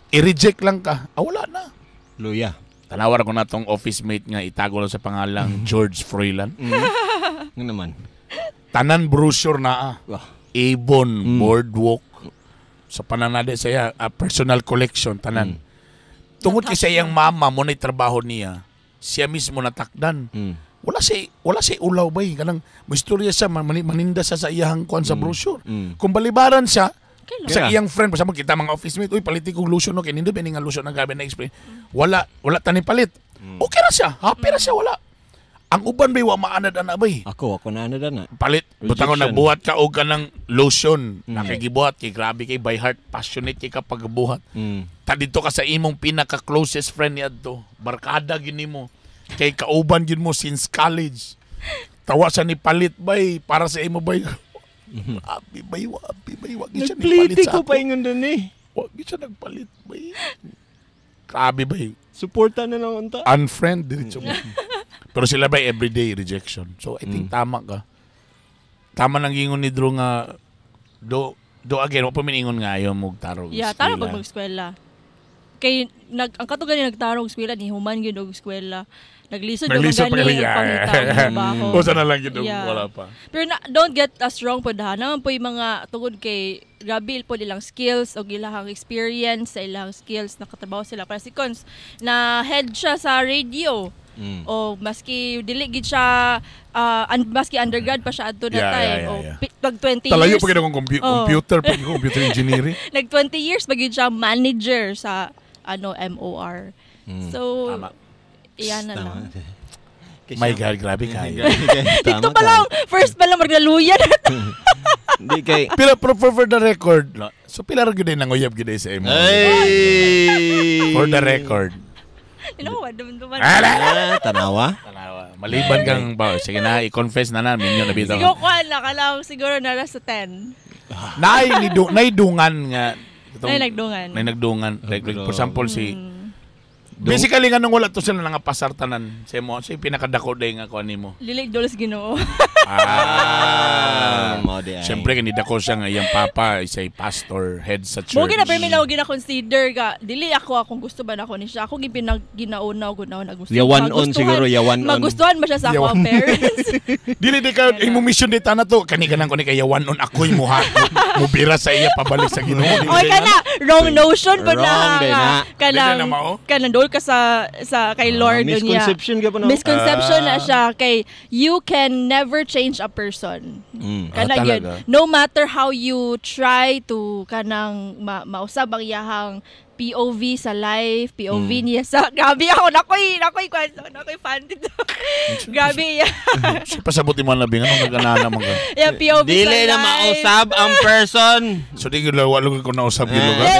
S1: i-reject lang ka, ah, wala na.
S2: Luya.
S1: Tanawar ko na tong office mate nga itago lang sa pangalang George Froilan.
S2: Nga naman.
S1: Tanan brochure na ah.
S2: Wah.
S1: Avon, Boardwalk. Sa pananadi sa iya, personal collection tanan. Tungod kay sa iyang mama mo na trabaho niya, siya mismo natakdan. Wala siya ulaw bay, kanang moistorya siya, maninda siya sa iyang kuan sa brochure. Kung balibaran siya
S3: Okay lang.
S1: sa iyang friend, basta kita mga office mate, "Uy, paliti kong lotion, no, kay nindot ba nga lotion ang gabi na explain." Wala tani palit. Okay ra siya, happy ra siya, wala. Ang uban bay, wa maanad ana bay.
S2: Ako na ano na.
S1: Palit, butang ko
S2: Rejection.
S1: nagbuhat ka og kanang lotion. Nakigibuhat kay grabe kay by heart, passionate kay ka pagbuhat. Ta dito ka sa imong pinaka closest friend ni adto. Barkada gyud nimo. Kay kauban gyud mo since college. Tawa sa ni palit bay para sa imo bay. Abi bay, wa abi bay, wa gyud siya ni palit
S2: Nagpliti
S1: sa
S2: ko
S1: ako.
S2: pa ingon dun eh.
S1: Wa gyud siya nagpalit bay. Grabe bay.
S2: Suporta na lang unta.
S1: Unfriend diretso mo. Pero sila bay, everyday rejection. So I think tama ka. Tama nang ingon ni Drew nga do again, wa pa miningon nga ayaw mo tarong.
S3: Yeah, tarong pag mag-eskwela. Kay nag ang kato gani nagtarong eskwela ni human gyud og eskwela. Naglisod og
S1: Naglisod pa
S3: gani
S1: kayo,
S3: ang pangita og trabaho.
S1: Usa na lang yun, wala pa.
S3: Pero na, don't get us wrong po ha. Naman po yung mga tungod kay grabe po ilang skills o ilahang experience sa ilang skills, nakatrabaho sila. Para si Cons, na head siya sa radio. O maski dili gid siya maski undergrad pa siya adto na time o pag 20
S1: Talayo
S3: years
S1: pa gid akong computer, pa gid ko computer engineering.
S3: Nag 20 years pa gid siya manager sa ano MOR. So
S1: Tama.
S3: iyan na lang.
S1: My God, grabe kayo.
S3: Dito pa lang, first pa lang maglaluya na.
S2: Hindi kay
S1: Pero for the record, no, so pila ra gyud nang uyab gyud sa imo.
S2: Ay!
S1: For the record.
S3: You know what? Duman.
S2: Ah, tanawa.
S1: Tanawa. Maliban kang ba, sige na, i-confess na namin yun na bitaw.
S3: Siguro kuan na kalang siguro na sa 10.
S1: Naay ni du, naay dungan nga
S3: Naay nagdungan.
S1: Naay nagdungan. Like for example si Basically nga nung wala to sila nga pasar tanan sa imo, siya pinakadako day nga kuan nimo.
S3: Lilig dolos Ginoo.
S2: Ah, mao di ay.
S1: Siyempre kani dako siya nga iyang papa isay pastor, head sa church.
S3: Mo gina permi na gina consider ka dili ako akong gusto ba na ako ni siya. Ako gipinag ginauna og na gusto.
S2: Yawan on siguro, yawan on.
S3: Magustuhan ba siya sa ako
S1: Yawan.
S3: ang parents?
S1: Dili di ka imo mission di na to kani kanang kani kay yawan on ako'y muha mubira sa iya pabalik sa Ginoo. Dili
S3: Oy
S1: di
S3: kana wrong notion pa na.
S2: Wrong din na.
S3: Kanang
S1: Dili na mao?
S3: kanang dool ka sa kay Lord unya.
S2: Misconception ka pa no?
S3: Misconception na siya kay you can never change a person. Kana
S1: Ah,
S3: gyud.
S1: talaga?
S3: No matter how you try to kanang mausab ang iyahang POV sa life, POV niya sa grabe ako nakoy kwan nakoy fan dito. Grabe iya.
S1: Siya pasabot mo na bing anong nag-anana man ka.
S3: Yeah, POV sa
S2: Dili na
S3: life.
S2: mausab ang person.
S1: So di gyud wala ko nausab gyud lugar.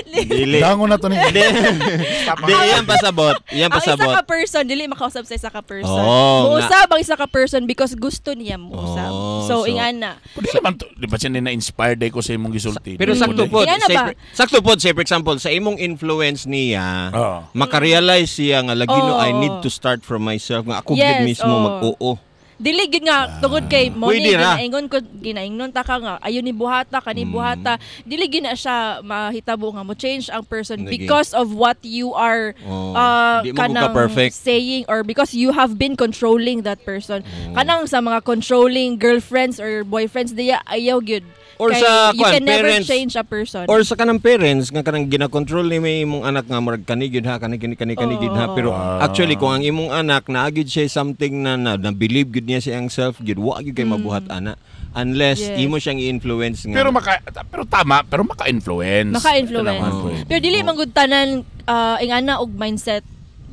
S2: Dili.
S1: Dangon na to ni. Stop.
S2: Di iyan pasabot. Iyan
S3: Ang isa
S2: pasabot.
S3: ka person dili makausab sa isa ka person.
S2: Oh,
S3: Muusab ang isa ka person because gusto niya muusab.
S2: Oh,
S3: So, ingana.
S1: Pwede naman to, di ba siya na-inspired day ko sa imong gisulti?
S2: Pero sakto
S1: Pwede.
S2: pod,
S3: Yan na
S2: say,
S3: ba?
S2: sakto pod, say for example, sa imong influence niya,
S1: Oo.
S2: makarealize siya nga lagi no
S3: Oo.
S2: I need to start from myself nga ako
S3: Yes,
S2: gyud mismo
S3: oo.
S2: mag-oo.
S3: Dili gyud nga tungod kay mo ni
S2: Pwede ra.
S3: ginaingon ko ginaingnon ta ka nga ayon ni buhata kani buhata, dili gyud na siya mahitabo nga mo change ang person
S2: Lagi.
S3: because of what you are
S2: Oh, di mo
S3: kanang
S2: ka perfect.
S3: saying or because you have been controlling that person. Kanang sa mga controlling girlfriends or boyfriends diya ayaw gyud.
S2: Or
S3: Kay
S2: sa,
S3: you
S2: kwan,
S3: can never
S2: parents.
S3: change a person.
S2: Or sa kanang parents nga kanang ginakontrol ni may imong anak nga murag kani gyud ha, kani kani kani kani gyud ha, pero actually kung ang imong anak naa gyud siya something na believe gyud niya sa iyang self gyud, wa gyud kay mabuhat ana unless imo siyang i-influence nga.
S1: Pero tama, pero maka-influence.
S3: Maka-influence.
S1: Maka-influence.
S3: Pero dili man gud tanan ingana og mindset.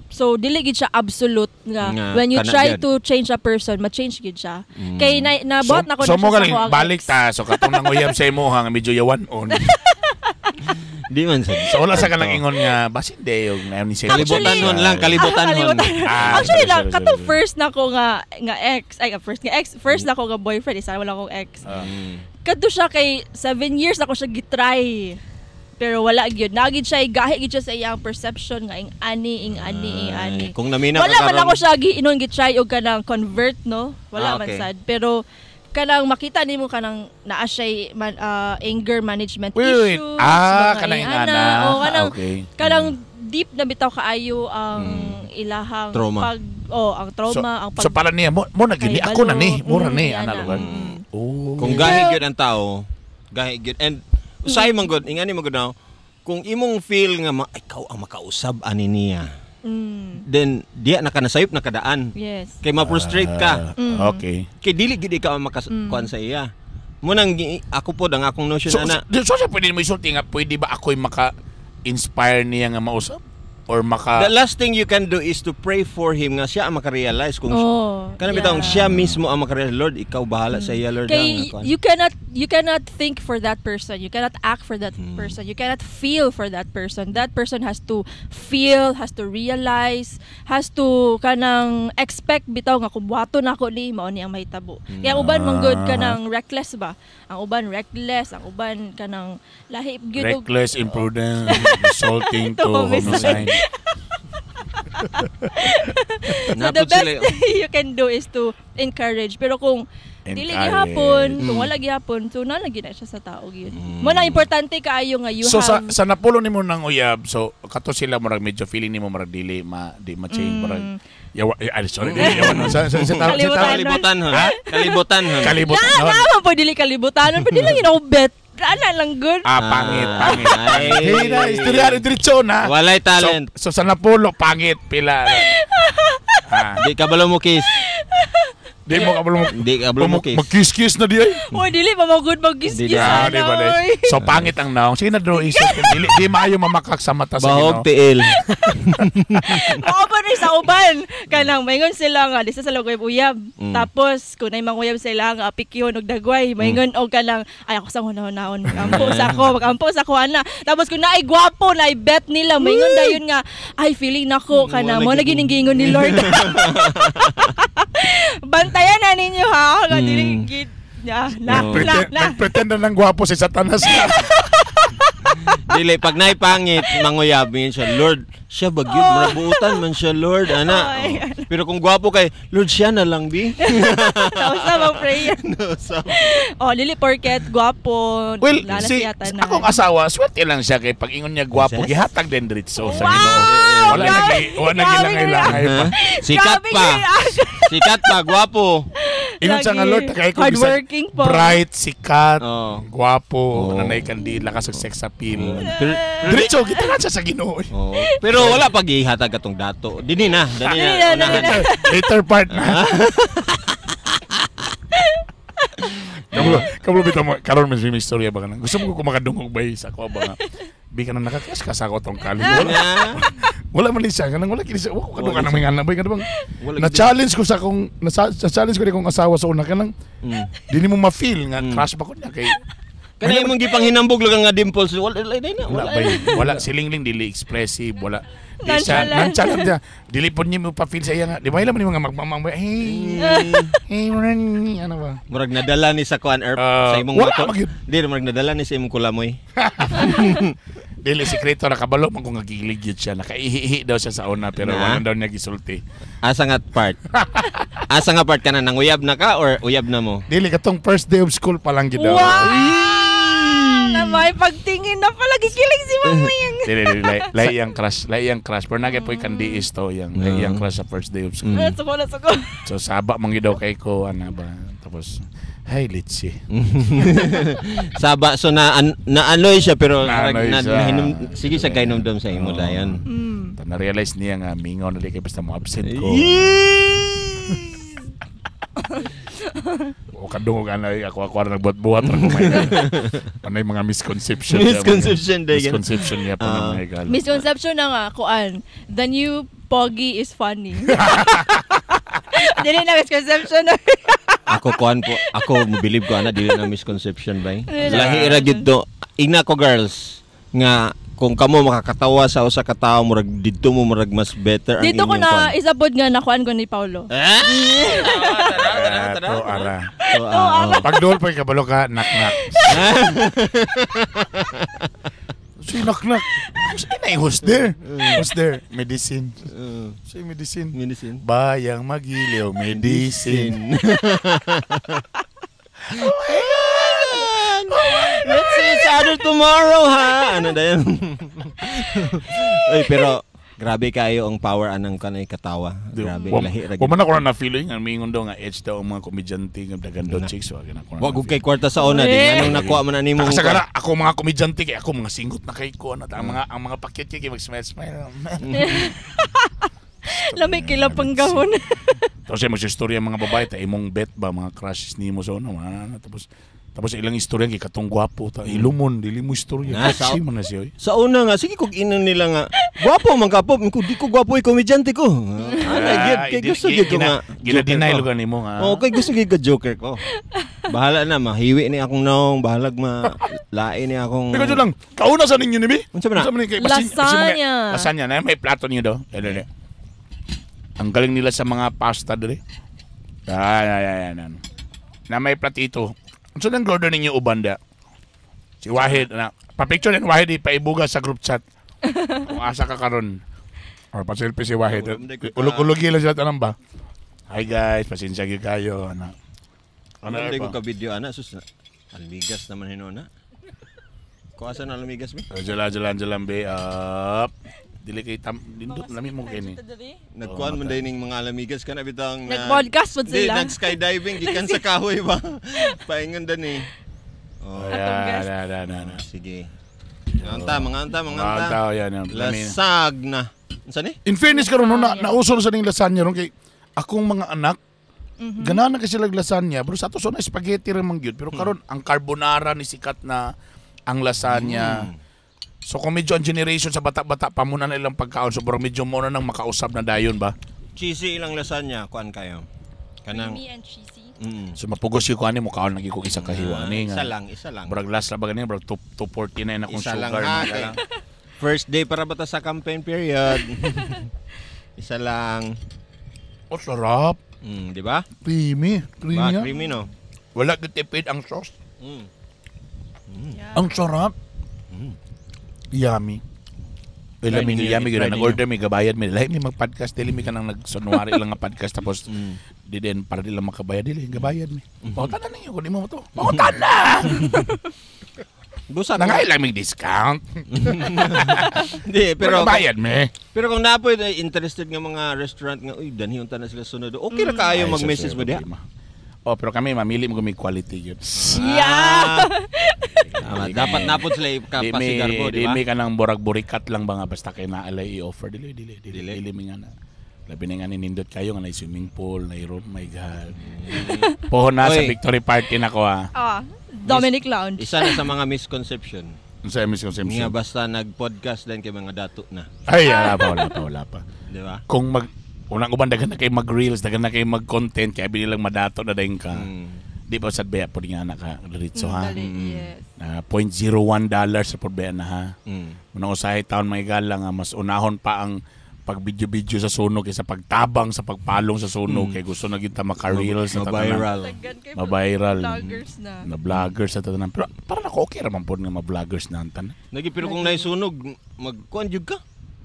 S3: So dili gid siya absolute nga,
S2: Nga,
S3: when you
S2: kana
S3: try
S2: gyud.
S3: to change a person, ma-change gid siya. Kay na nabuhat na ko
S1: so
S3: na
S1: mo
S3: siya sa
S1: galing,
S3: ako ang
S1: balik
S3: ex.
S1: ta. So katong nanguyab sa imo ha, nga medyo yawan on.
S2: Di man sa
S1: So wala sa kanang ingon nga basin de yung na ni sa
S2: Kalibutan hon lang, kalibutan hon.
S3: Kalibutan.
S1: Ah,
S3: Actually
S1: sorry,
S3: lang,
S1: sorry,
S3: katong
S1: sorry.
S3: first na ko nga nga ex, ay first nga ex, first na ko nga boyfriend, isa wala akong ex. Kadto siya kay 7 years ako siya gitry. Pero wala gyud. Nagid siya gahi gyud siya sa iyang perception nga ing ani ing ani ing ani.
S2: Ay, kung namina
S3: Wala
S2: ka
S3: man
S2: karon-
S3: ako siya giinon gitry og kanang convert no. Wala
S2: Ah,
S3: man
S2: okay.
S3: sad. Pero kanang makita nimo kanang naa siya man, anger management
S1: Wait, wait, wait.
S3: issues.
S1: Ah,
S3: mga
S1: kanang
S3: ingana.
S1: ingana.
S3: O, kanang,
S1: Ah, okay.
S3: kanang deep na bitaw kaayo ang ilahang
S2: Trauma.
S3: pag oh, ang trauma,
S1: So,
S3: ang pag
S1: so para niya mo na gini
S3: Kay
S1: ako na ni,
S3: balo.
S1: mura ni
S3: Yan
S1: ana
S3: na.
S1: lugar. Oh.
S2: Kung gahi gyud ang tao, gahi gyud and Usahay man gud, ingani man gud now, kung imong feel nga ikaw ang makausab ani niya, then diya na ka nasayop na kadaan. Kay ma-frustrate ka.
S1: Ah, okay.
S2: Kay dili gid ikaw ang makakuan sa iya. Munang ako pod ang akong notion
S1: So,
S2: ana.
S1: so siya pwede mo isulti nga, pwede ba ako'y maka-inspire niya nga mausab? Or maka...
S2: The last thing you can do is to pray for him nga siya ang makarealize kung kanang bitawng siya mismo ang makarealize, "Lord, ikaw bahala sa iya, Lord,"
S3: Kay
S2: nga kuan.
S3: you cannot think for that person. You cannot act for that person. You cannot feel for that person. That person has to feel, has to realize, has to kanang expect bitaw nga kung buhaton nako ni, mao ni ang mahitabo. Kaya ang uban man gud kanang reckless ba? Ang uban reckless, ang uban kanang lahi gyud og
S1: Reckless, imprudent, resulting to
S3: To homicide.
S1: homicide.
S3: So the
S2: Napod
S3: best
S2: sila-
S3: thing you can do is to encourage. Pero kung dili
S1: Encourage.
S3: gihapon, kung wala gihapon, so na lagi na siya sa tao gyud. Mo na importante kaayo nga you
S1: So sa
S3: have
S1: sa napulo nimo ng uyab, so kato sila murag medyo feeling nimo murag dili ma di ma-change, murag yawa eh, ay, sorry, dili yawa no. Sa
S3: Kalimutan.
S2: Kalibutan hon. Kalibutan hon.
S1: Kalibutan.
S3: Na,
S1: Hon.
S3: na, po dili kalibutan. Pero dili lang yun ako bet. Ana lang good.
S1: Ah, pangit, pangit.
S2: Ay.
S1: Hey, na, istorya diretso na.
S2: Walay talent.
S1: So sa napulo, pangit pila. Ah,
S2: Di ka balo mo kiss.
S1: di mo kabalo mo.
S2: Di ka balo mo kiss.
S1: Mag-kiss-kiss na di ay.
S3: Uy, dili pa mo good mag-kiss-kiss.
S2: Di
S1: Ah,
S3: ana,
S1: di ba di?
S3: oy.
S1: So pangit ang naong. Sige na draw isip. Dili di maayo mamakak sa mata sa
S2: Bahog
S1: Ginoo.
S2: tiil.
S3: Mao pa rin sa uban. Kanang maingon sila nga di sa sila uyab. Tapos kung nay manguyab sila nga apikyon og dagway, maingon og kanang ay ako sa hunahon, magampo sa ako, magampo sa ako ana. Tapos kung naay gwapo, naay bet nila, maingon dayon nga ay feeling nako kanang mo
S2: Wala
S3: na gining ni Lord. Bantayan na ninyo ha, nga dili gid na na na
S1: Pretend,
S3: na.
S1: nagpretend na ng gwapo si Satanas na.
S2: Dili pag naay pangit manguyab yun siya, "Lord, siya ba gyud, murag buutan man siya, Lord," ana.
S3: Ay,
S2: Oh. Pero kung gwapo kay Lord, siya na lang bi.
S3: Tapos na mag prayer.
S2: No, so,
S3: Oh, dili porket gwapo.
S1: Well,
S3: lala
S1: si
S3: siya tanan.
S1: akong asawa, swerte lang siya kay pag ingon niya gwapo,
S2: Yes.
S1: gihatag din diretso sa
S3: Wow!
S1: Ginoo. Wala
S3: Grabe!
S1: nagi wala
S3: Grabe
S1: nagilangay-langay pa.
S2: Sikat
S3: Grabe
S2: pa.
S3: yun.
S2: Sikat pa, gwapo.
S1: Ingon siya nga,
S3: Lagi.
S1: "Lord, tagay ko
S3: Hardworking po.
S1: bright, sikat,
S2: Oo.
S1: gwapo,
S2: Oo.
S1: nanay kandila ka sa sex appeal."
S2: Pero,
S1: Diretso kita na siya sa Ginoo.
S2: oh. Pero wala pa gihatag atong dato. Dini na, dini
S3: Dini
S2: na.
S3: na, dini
S2: Unahan.
S3: na.
S1: Later part na. Kamulo bitaw mo karon may may istorya ba kana? Gusto mo ko makadungog bay sa ako ba nga. Bi ka na nakakas ka sa ako tong kali. Wala,
S2: Na.
S1: wala man ni siya kanang wala kini siya. Wala ko kadungog
S2: Wala
S1: nang mga anak bay kanang
S2: Wala
S1: na challenge ko sa akong na challenge ko ni akong asawa sa una kanang dili mo ma-feel nga crush ba ko niya kay
S2: Kana imong gipanghinambog lang nga dimples. Wala wala na.
S1: wala
S2: Wala.
S1: ba wala si Lingling dili expressive, wala di siya
S3: Nonchalant.
S1: nonchalant siya, dili po niya mo pa-feel sa iya nga di ba ilan man yung mga magmamang ba, "Hey, hey, Ren," ano ba.
S2: Murag nadala ni sa kuan erp
S1: Ah,
S2: sa imong
S1: wala
S2: mako.
S1: magyud.
S2: Di murag nadala ni sa imong kulamoy.
S1: Dili sikreto na kabalo man kung nagilig yun siya, nakaihihi daw siya sa una pero
S2: Na?
S1: wala daw niya gisulti.
S2: Asa nga part? Asa nga part ka na nanguyab na ka or uyab na mo?
S1: Dili katong first day of school pa lang gid daw.
S3: Wow! Na may pagtingin na pala gikilig si Mami.
S1: Dili dili lay ang crush, lay ang crush pero nagay po'y kandi is to yang lay ang crush sa first day of school.
S3: Nasuko, nasuko.
S1: So saba man gid daw kay ko ana ba, tapos hey, let's see.
S2: Saba so na an, naanoy siya pero
S1: Naanoy
S2: na,
S1: siya.
S2: nahinom, sige siya kainomdom sa imo
S1: Oo.
S2: dayon.
S1: Na-realize niya nga mingaw na di kay basta mo absent ko. O kadungog ana ako ako ra nagbuhat-buhat ra ko may. Panay mga misconception. Niya, mga-
S2: Misconception, day.
S1: Misconception niya pa
S2: Ah.
S1: ng mga gal.
S3: Misconception na nga, kuan. The new Pogi is funny. Dili na misconception na.
S2: Ako kuan po, ako mobilib ko ana dili na misconception bay.
S3: Dili na.
S2: Lahi ra gyud to. Ingna ko girls nga kung kamo makakatawa sa usa ka tawo murag didto mo murag mas better ang
S3: Dito ko
S2: inyong
S3: na
S2: kuan.
S3: isabot nga nakuan ko ni Paulo.
S2: Ah!
S1: Ah, to ara.
S2: So, ah, oh.
S1: Pag dool pa kabalo ka, knock knock. Si knock knock. Who's inay who's there? Who's there? Medicine. Si medicine.
S2: Medicine.
S1: Bayang magiliw, medicine.
S2: Let's see each other tomorrow, ha? Ano na yun? Uy, pero Grabe kayo ang power anang kanay katawa. Grabe, lahi ra.
S1: Wa man ako na na-feeling ang mingon daw nga edge daw ang mga komedyante nga dagan daw chicks wa gina ko.
S2: Wa gud kay kwarta sa una din anong nakuha man ani mong
S1: Kasagara ako mga komedyante kay ako mga singot na kay ko ano ang mga pakyut kay mag-smile smile.
S3: Lamay kila panggahon.
S1: Tapos ay magsistorya ang mga babae ta imong bet ba mga crushes nimo sa una mga, tapos tapos ilang istorya kay katong gwapo ta ilumon dili mo istorya.
S2: Na,
S1: Kasi man na siya oy.
S2: Sa una nga sige kog inon nila nga gwapo man ka po, ko di ko gwapo ay komedyante ko. Ana gyud kay gusto gyud ko nga.
S1: Gina-deny
S2: joker ko.
S1: lugar nimo nga.
S2: Oh, kay gusto gyud ko joker ko. Bahala na mahiwi ni akong naong, bahalag ma lain ni akong.
S1: Teka dyan lang, kauna sa ninyo ni Bi?
S2: Unsa man na?
S1: Unsa man ni kay basin- basin mga-
S3: Lasagna.
S1: Lasagna na may plato niyo daw. Dali, dali. Ang galing nila sa mga pasta dali. Ay, ay, ay, ay, ay. Na may platito. Unsa nang order ninyo uban da? Si Wahid na. Pa-picture ni Wahid ipaibuga sa group chat. Kung asa ka karon. Or pa-selfie si Wahid. Ulog-ulogi lang sila tanang ba? Hi guys, pasensya gyud kayo ana. Ano
S2: Ano ko
S1: pa?
S2: ka video ana sus. Almigas naman hinuon na. Ko asa na almigas mi?
S1: Jala jala jala be up. Dili kay tam dindot lami mo kini.
S2: Nagkuan man day ning mga alamigas kana bitang
S3: Nag-podcast pod
S2: Di,
S3: sila.
S2: nag-skydiving gikan sa kahoy ba. Paingon dan eh. Oh,
S3: Atong guest.
S1: Na, na, na, na.
S2: sige. Mga anta, mga anta, mga
S1: Mga
S2: anta.
S1: tao yan. Yan. Lami.
S2: Lasag na. Unsa ni?
S1: In fairness karon no, na, nauso na sa ning lasagna ron kay akong mga anak ganahan na kasi sila lasagna pero sa ato so na spaghetti ra man gyud pero karon ang carbonara ni sikat na ang lasagna. So kung medyo ang generation sa bata-bata pa muna na ilang pagkaon so bro medyo muna nang makausap na dayon ba.
S2: Cheesy ilang lasagna, kuan kayo. Kanang
S3: Creamy and cheesy.
S1: So mapugos yung kuan mo kaon lagi ko isa ka hiwa ni
S2: isa
S1: nga.
S2: lang, isa lang.
S1: Murag last na ba gani murag 249 akong
S2: Isa
S1: sugar.
S2: lang ha.
S1: Mga
S2: Kay,
S1: lang.
S2: first day para bata sa campaign period. Isa lang.
S1: Oh, sarap.
S2: Di ba?
S1: Creamy. Creamy.
S2: Ba,
S1: ah.
S2: creamy no.
S1: Wala gyud tipid ang sauce.
S3: Yeah.
S1: Ang sarap. Yummy. Uy,
S2: Try
S1: lami
S2: ninyo,
S1: yummy
S2: try
S1: gyud
S2: ninyo.
S1: nag-order mi gabayad mi. Lahi mi mag-podcast dili mi kanang nagsunwari lang nga podcast tapos di din para di lang makabayad dili gabayad mi. Pangutan na ninyo kun imo mo to. Pangutan na.
S2: Busa
S1: Nangay lang mig discount.
S2: Di,
S1: Pero
S2: pero
S1: gabayad mi.
S2: pero kung napoy ay interested nga mga restaurant nga uy danhi unta na sila sunod. Okay ra kaayo
S1: Ay,
S2: mag-message
S1: sus,
S2: mo diha.
S1: problema. Oh, pero kami mamili mo kami quality gyud.
S3: Yeah.
S2: Tama, dapat napod sila
S1: Di mi
S2: ikapasigarbo, di
S1: di
S2: ba?
S1: mi kanang borag-burikat lang ba nga basta kay naalay i-offer dili dili dili
S2: Dili.
S1: dili mi nga na. Labi na nga ninindot kayo nga na swimming pool, na room, my God. Pohon na sa
S2: Oy.
S1: victory party na ko ah.
S3: Ah, Dominic Lounge.
S2: Isa na sa mga misconception.
S1: Unsa yung misconception?
S2: Nga basta nag-podcast din kay mga dato na,
S1: Ay, wala pa, wala pa, wala pa.
S2: di ba?
S1: Kung mag unang uban daghan na kay mag-reels, daghan na kay mag-content kay abi nilang madato na dayon ka. Di ba sad baya pud nga na ka diretso ha.
S3: Dali, yes.
S1: Na $0.01 sa pud baya na ha. Unang usahay taon may gala nga mas unahon pa ang pag-video-video sa sunog kaysa pagtabang sa pagpalong sa sunog kay gusto na gyud ta maka-reels na tanan.
S2: Ma-viral.
S3: Daghan kay
S1: Ma-viral.
S3: Vloggers na.
S1: Na vloggers sa tanan. Pero para nako okay ra man pod nga ma-vloggers na ang tanan.
S2: Nagi pero kung naisunog, magkuan jud ka.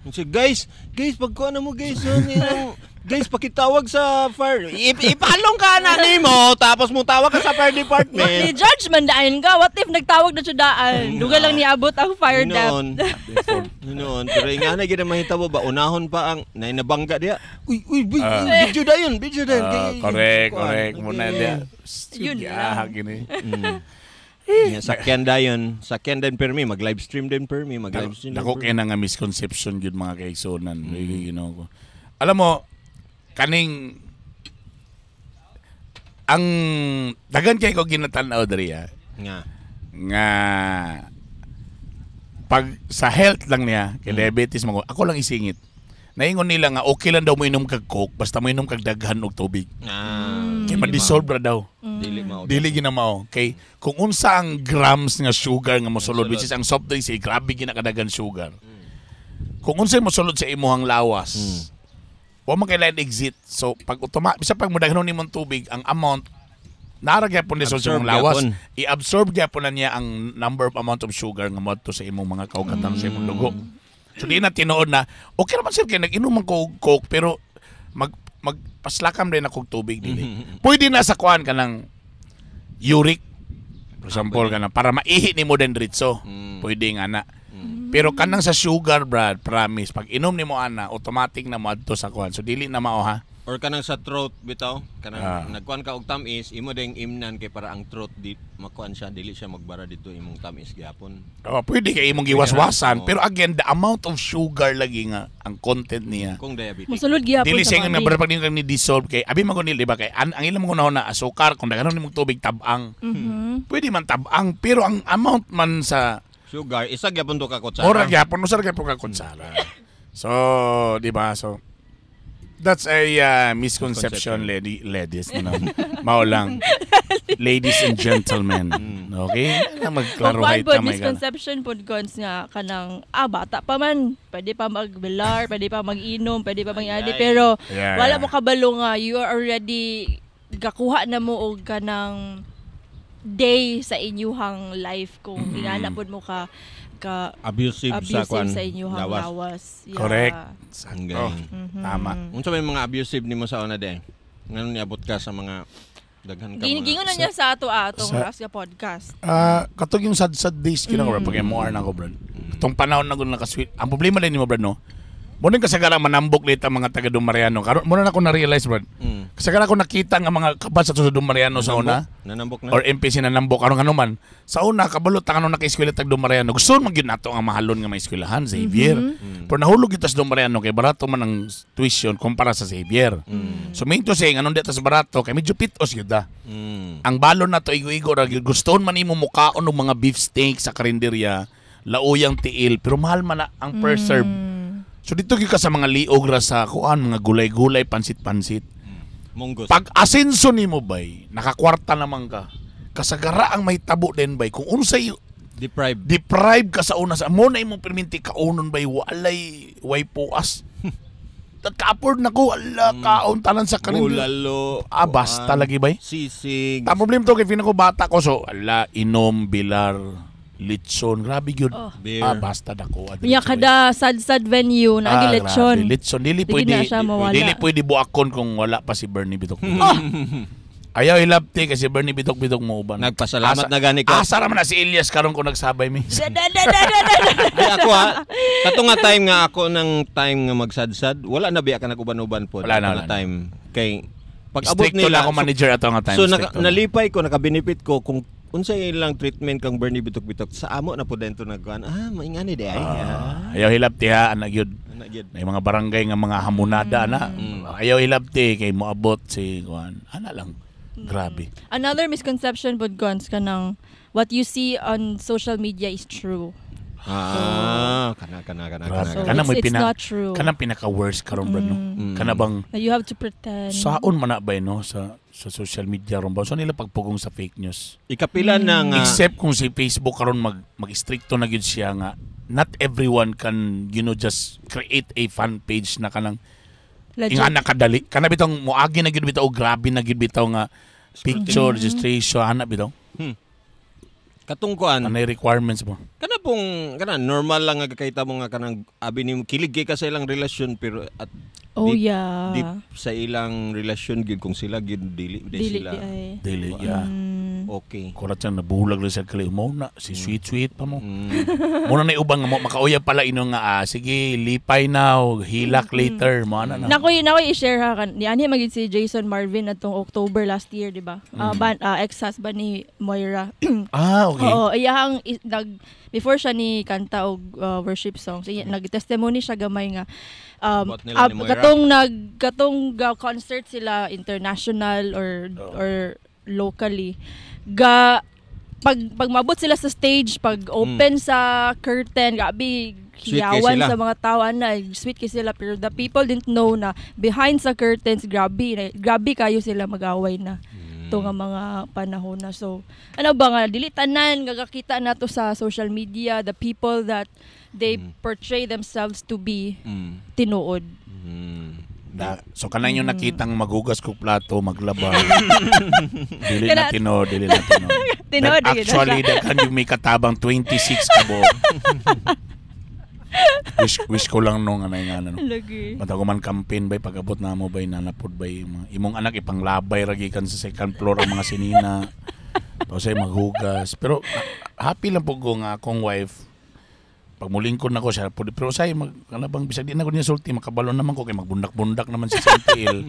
S2: Kasi guys, guys pagkuan na mo guys, so, ninang, guys pakitawag sa fire. Ipalong ka na nimo tapos mo tawag ka sa fire
S3: Ni
S2: department.
S3: judge man daan ka. What if nagtawag na siya daan? Duga lang niabot ang fire
S2: Noon.
S3: dept.
S2: Noon, pero nga na gid ang mahitabo ba unahon pa ang nainabangga diha. Uy, uy, video dayon, video dayon.
S1: Ah,
S2: Kay-
S1: correct,
S2: kuan.
S1: correct. Muna
S2: Okay.
S1: dia.
S3: Yun
S1: Yun
S3: lang.
S1: gini.
S2: Nga, sakyan dayon, sakyan din permi, mag live stream din permi, mag live stream.
S1: Dako kay na nga misconception gyud mga kaigsunan. You know. Alam mo kaning ang daghan kay ko ginatan-aw diri ah,
S2: Nga.
S1: nga pag sa health lang niya kay diabetes mo ako lang isingit. Naingon nila nga okay lang daw mo inom kag Coke basta mo inom kag daghan og tubig.
S2: Ah,
S1: Kay ma-dissolve ra daw.
S2: Dili mao.
S1: Dili ginamao. Kay kung unsa ang grams nga sugar nga mosulod which is ang soft drinks eh, grabe ginakadagan sugar. Kung unsay mosulod sa imuhang lawas, wa man kailangan exit. So pag utoma bisa pag modaghanon nimong tubig ang amount nara gyapon ni sa
S2: Absorb
S1: imong lawas.
S2: gyapon.
S1: I-absorb gyapon na niya ang number of amount of sugar nga moadto sa imong mga kaugatan sa imong dugo. So di na tinuod na okay ra man sir kay nag-inom man ko og Coke pero mag magpaslakam din ako og tubig dili. Pwede na sa kuan kanang uric. For example, kana para maihi nimo din diretso. Pwede nga na. Pero kanang sa sugar, Brad, promise, pag inom nimo ana, automatic na moadto sa kuan. So dili na mao ha.
S2: Or kanang sa throat bitaw, kanang nagkuan ka og tamis, imo ding imnan kay para ang throat di makuan siya, dili siya magbara dito imong tamis gyapon.
S1: Oh, pwede kay imong giwaswasan,
S2: Oo.
S1: Pero again, the amount of sugar lagi nga ang content niya.
S2: Kung diabetic.
S3: Musulod gyapon
S1: Dili
S3: sa
S1: siya nga
S3: body.
S1: brad, pag ni dissolve kay abi man ko nila, di ba, kay ang ilang mga na asukar kung daghanon nimong tubig, tabang. Pwede man tabang, pero ang amount man sa
S2: Sugar, isa gyapon to ka kutsara.
S1: Mura gyapon, usar gyapon ka kutsara. So, di ba? So, that's a misconception,
S2: Misconception.
S1: Ladies, no? Mao lang. Ladies and gentlemen. Okay? Na magklaro
S3: Kuan
S1: hay
S3: pod,
S1: ta may gana.
S3: misconception pod, Cons, nga kanang bata pa man, pwede pa magbilar, pwede pa mag-inom, pwede pa mag-ani,
S2: Ay, ay.
S3: pero wala mo kabalo nga you are already gakuha na mo og kanang day sa inyuhang life kung ingana pod mo ka ka
S2: Abusive, sa
S3: abusive
S2: kuan
S3: sa inyuhang
S2: lawas.
S3: lawas. Yeah.
S1: Correct.
S2: Ang
S1: Sakto.
S2: galing.
S1: Tama.
S2: Unsa may mga abusive nimo sa una de? Ngano niabot ka sa mga daghan ka mga
S3: Gingon na niya sa ato atong last nga podcast.
S1: Ah, katong yung sad sad days kina ko, bro, pag MOR na ako, bro. Katong panahon na ko nakasweet. Ang problema din nimo, bro, no? Mo ning kasagaran manambok lita ang mga taga Dumariano. Karon mo na ako na-realize, bro. Kasagaran ako nakita nga mga kabas sa Dumariano sa una.
S2: Nanambok na.
S1: Or MPC na nambok aron ano man. Sa una kabalo ta kanon naka-eskwela tag Dumariano. Gusto man gyud nato ang mahalon nga may eskwelahan, Xavier. Pero nahulog gyud tas Dumariano kay barato man ang tuition kumpara sa Xavier. So mean to say anong di tas barato kay medyo pitos gyud ah. Ang balon na to igo-igo ra gyud. Gustoon man nimo mukaon og mga beef steak sa karinderya, lauyang tiil, pero mahal man na ang per serve. So dito gyud ka sa mga liog ra sa kuan, mga gulay-gulay, pansit-pansit.
S2: Munggos.
S1: Pag asenso nimo bay, nakakwarta naman ka. Kasagara ang may tabo din bay kung unsay
S2: Deprived.
S1: deprive ka sa una sa mo na imong perminti kaunon bay, walay way puas. Tat ka-afford na ko ala kaon tanan sa karinderya.
S2: Bulalo.
S1: Ah, basta
S2: kuan,
S1: lagi bay.
S2: Sisig.
S1: Ang problema to kay feeling ko bata ko, so ala inom bilar litson, grabe gyud.
S3: Oh.
S2: Beer.
S1: Ah, basta dako. Ah,
S3: Unya
S1: diretso, bay.
S3: kada sad-sad venue na
S1: Ah,
S3: lechon.
S1: grabe. Litson dili
S3: Di
S1: pwede
S3: na siya mawala.
S1: dili pwede buakon kung wala pa si Bernie Bitok. Ayaw ilapti kasi Bernie Bitok Bitok mo uban.
S2: Nagpasalamat na gani ka.
S1: Asa ra man na si Elias karon kung nagsabay mi.
S3: Da, da, da, da, da, da.
S2: Di ako ha. Kato nga time nga ako ng time nga magsadsad, wala na biya ka nag-uban-uban po.
S1: Wala na,
S2: Ato
S1: wala
S2: nga
S1: na.
S2: time. Kay pag abot
S1: Stricto
S2: nila
S1: na ako manager ato nga time.
S2: So naka,
S1: stricto na.
S2: nalipay ko, nakabenefit ko kung unsay ilang treatment kang Bernie Bitok-Bitok sa amo na po dento nagkuan. Ah, maingani di ay.
S1: Ah, ayaw hilabti ha, anak gyud.
S2: Ana gyud.
S1: May mga barangay nga mga hamonada na. Ayaw hilabti kay moabot si kuan. Ana lang. Grabe.
S3: Another misconception pod, Cons, kanang what you see on social media is true.
S2: Ah, kana kana kana
S1: Grabe.
S2: kana.
S3: So
S1: Kana may
S3: it's not true.
S1: Kanang pinaka worst karon bro no. Kana bang
S3: Na you have to pretend.
S1: saon man na ba no sa social media ron ba? So nila pagpugong sa fake news.
S2: Ikapila na nga
S1: Except kung si Facebook karon mag-stricto na gyud siya nga not everyone can just create a fan page na kanang
S3: Legit.
S1: inga na kadali kana bitong moagi na gyud bitaw, grabe na gyud bitaw nga picture registration ana bitaw.
S2: Katong kuan.
S1: Anay requirements mo?
S2: Kana pong kana normal lang nga kakita mo nga kanang abi nimo kilig kay ka sa ilang relasyon pero at
S3: Oh
S2: deep,
S3: yeah.
S2: deep sa ilang relasyon gyud kung sila gyud dili di
S3: Dili
S2: sila
S3: di ay.
S1: Dili, yeah.
S2: Okay.
S1: Kurat siyang nabulag lang sa kali mo na si sweet sweet pa mo. Muna na ubang nga mo makauyab pala ino nga sige lipay now, hilak later mo ana na.
S3: Nakoy i-share ha kan. Ni ani magid si Jason Marvin atong October last year, di ba? Ex-husband ni Moira.
S1: Ah, okay.
S3: Oo, iyahang nag before siya ni kanta og worship songs, iya, nag-testimony siya gamay nga
S2: About nila ni Moira.
S3: katong nag katong ga concert sila international or locally ga pag mabot sila sa stage, pag open sa curtain, gabi
S2: Sweet kay
S3: hiyawan
S2: sila.
S3: sa mga tao ana, sweet kay sila, pero the people didn't know na behind sa curtains grabe grabe kayo sila mag-away na to nga mga panahon na. So, ano ba nga, dili tanan nga gakita nato sa social media, the people that they portray themselves to be tinuod.
S1: Da, so kanang yung nakitang magugas ko plato, maglaba. Dili na tinod, dili na tinod.
S3: Tinuod,
S1: But
S3: dili na
S1: actually,
S3: siya.
S1: daghan yung may katabang 26 ka buok. Wish ko lang nung anay nga ano.
S3: Lagi.
S1: Matago man campaign bay pag-abot na mo bay nanapod bay imong anak ipanglabay ra gikan sa second floor ang mga sinina. Tapos ay maghugas. Pero happy lang po ko nga akong wife. Pag mulingkod na ko siya, pud pero say mag kana bang bisag di na ko niya sulti, makabalo naman ko kay magbundak-bundak naman si Santiil.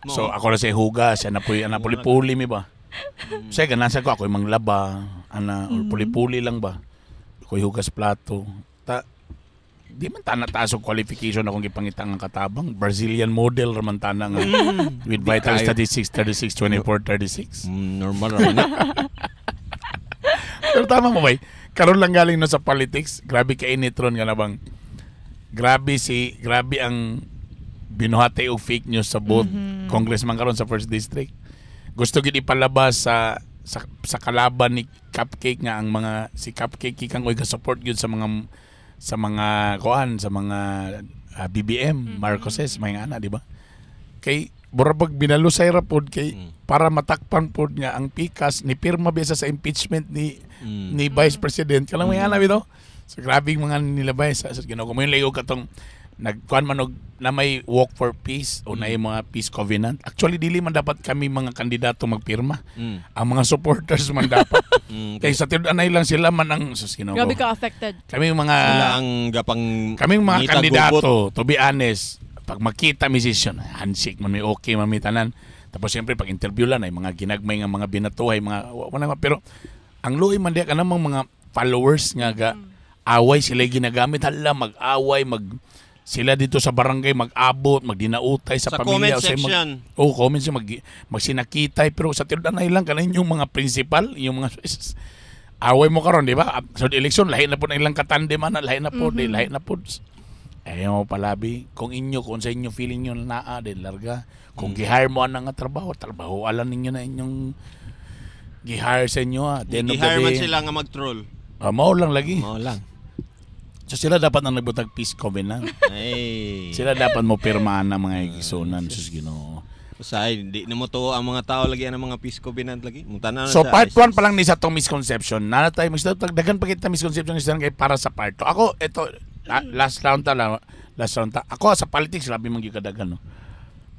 S1: So ako na siya hugas, siya na puy ana puli-puli mi ba. Siya ganasa ko ako manglaba, ana or puli-puli lang ba. Ako hugas plato. Ta di man tana taas og qualification akong gipangita nga katabang. Brazilian model ra man tana nga with vital
S2: Kayo.
S1: Statistics 36 24 36.
S2: Normal ra man na.
S1: Pero tama mo bay. Karon lang galing no sa politics, grabe ka init ron nga na bang grabe ang binuhati og fake news sa both congressman karon sa first district. Gusto gid ipalabas sa kalaban ni Cupcake nga ang mga si Cupcake kikang oy ga-support gyud sa mga kuan sa mga BBM Marcoses may ana, di ba? Kay murag binalusay ra pod kay para matakpan pod nga ang pikas ni pirma biya sa impeachment ni ni Vice President kanang may ana bitaw. So grabe mga nilabay sa Ginoo mo yung layo katong nagkuan man og na may walk for peace o na mga peace covenant. Actually, dili man dapat kami mga kandidato magpirma. Ang mga supporters man dapat. Kay sa tinud-anay lang sila man ang sus, Ginoo ko.
S3: Grabe ka affected.
S1: Kami mga
S2: Sila ang gapang
S1: kaming mga
S2: ngita
S1: kandidato, to be honest, pag makita mi session, handshake man mi, okay man mi tanan. Tapos siyempre pag interview lang ay mga ginagmay nga mga binatuhay, mga wala nga, pero ang luoy man diya kanang mga followers nga ga away sila ginagamit, hala, mag-away mag sila dito sa barangay, mag-abot, magdinautay sa
S2: Sa
S1: pamilya
S2: comment
S1: o sa
S2: section.
S1: Oh, comment siya magsinakitay, pero sa tinud-anay lang kanang yung mga principal, yung mga away mo karon, di ba? Sa election lahi na po na ilang katandem ana, lahi na po, di lahi na po. Ayaw mo palabi. Kung inyo, kung sa inyo feeling nyo naa, din larga. Kung gi-hire mo ana nga trabaho, trabaho alam ninyo na inyong gi-hire sa inyo. Ah. At the end of the
S2: Gi-hire man
S1: day,
S2: sila nga mag-troll.
S1: Ah, mao lang lagi.
S2: Mao lang.
S1: So sila dapat ang nagbutag peace covenant.
S2: Ay.
S1: Sila dapat mo pirmahan ng mga igsunan. Sus, Ginoo.
S2: Usahay, di na mo to ang mga tao lagi ang mga peace covenant lagi. Mutana na
S1: So
S2: sa-
S1: part 1 pa lang ni sa tong misconception. Nana tayo daghan pa kita misconception sa kay para sa part 2. Ako ito last round ta lang, last round ta. Ako sa politics labi man gyud kadagan no.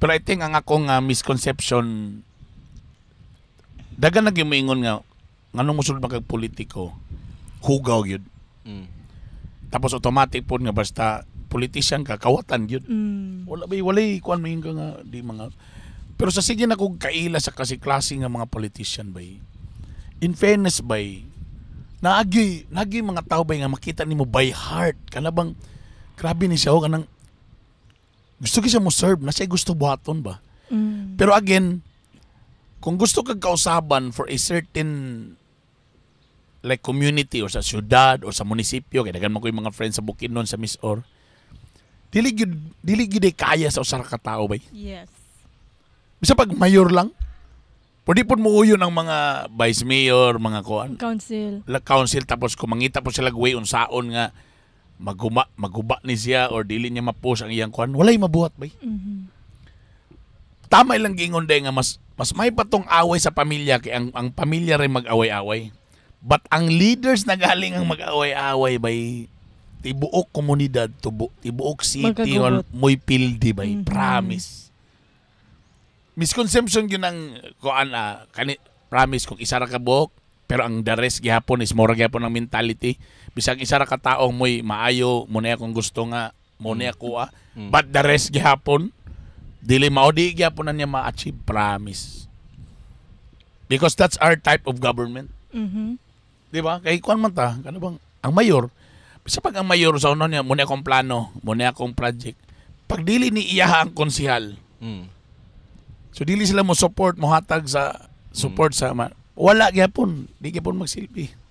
S1: Pero I think ang akong misconception, daghan na gyud moingon nga nganong mosulod man kag politiko, hugaw gyud. Tapos automatic pod nga basta politician ka, kawatan gyud. Wala ba, walay kuan mo ka nga di mga, pero sa sige na kog kaila sa kasi klase nga mga politician bay. In fairness bay, naagi nagi mga tao bay nga makita nimo by heart kana bang grabe ni siya o kanang gusto gyud siya mo serve na siya gusto buhaton ba. Pero again, kung gusto kag kausaban for a certain like community or sa syudad or sa munisipyo, kay daghan man ko yung mga friends sa Bukidnon, sa Misor, dili gyud ay kaya sa usa ka tawo bay. Bisa pag mayor lang, pwede pod mo uyon ang mga vice mayor, mga kuan,
S3: Council.
S1: la council, tapos kung mangita po sila way unsaon nga maguma maguba ni siya or dili niya ma-push ang iyang kuan, walay mabuhat bay. Tama ilang giingon day nga mas mas may patong away sa pamilya kay ang pamilya rin mag-away-away. But ang leaders na galing ang mag-away-away bay, tibuok komunidad, tibuok city
S3: Magkagugot.
S1: or mo'y pildi bay, promise. Misconception yun ang kuan kani promise kung isa ra ka buok, pero ang the rest gihapon is mura gihapon ang mentality. Bisag isa ra ka taong mo'y maayo mo na akong gusto nga mo na kuha, but the rest gihapon dili mao, di gihapon na niya ma-achieve, promise, because that's our type of government. Di ba? Kay kuan man ta, kano bang ang mayor, bisa pag ang mayor sa uno niya, muna akong plano, muna akong project. Pag dili ni iyaha ang konsihal, so dili sila mo support, mo hatag sa support sa wala gyapon, di gyapon magsilbi.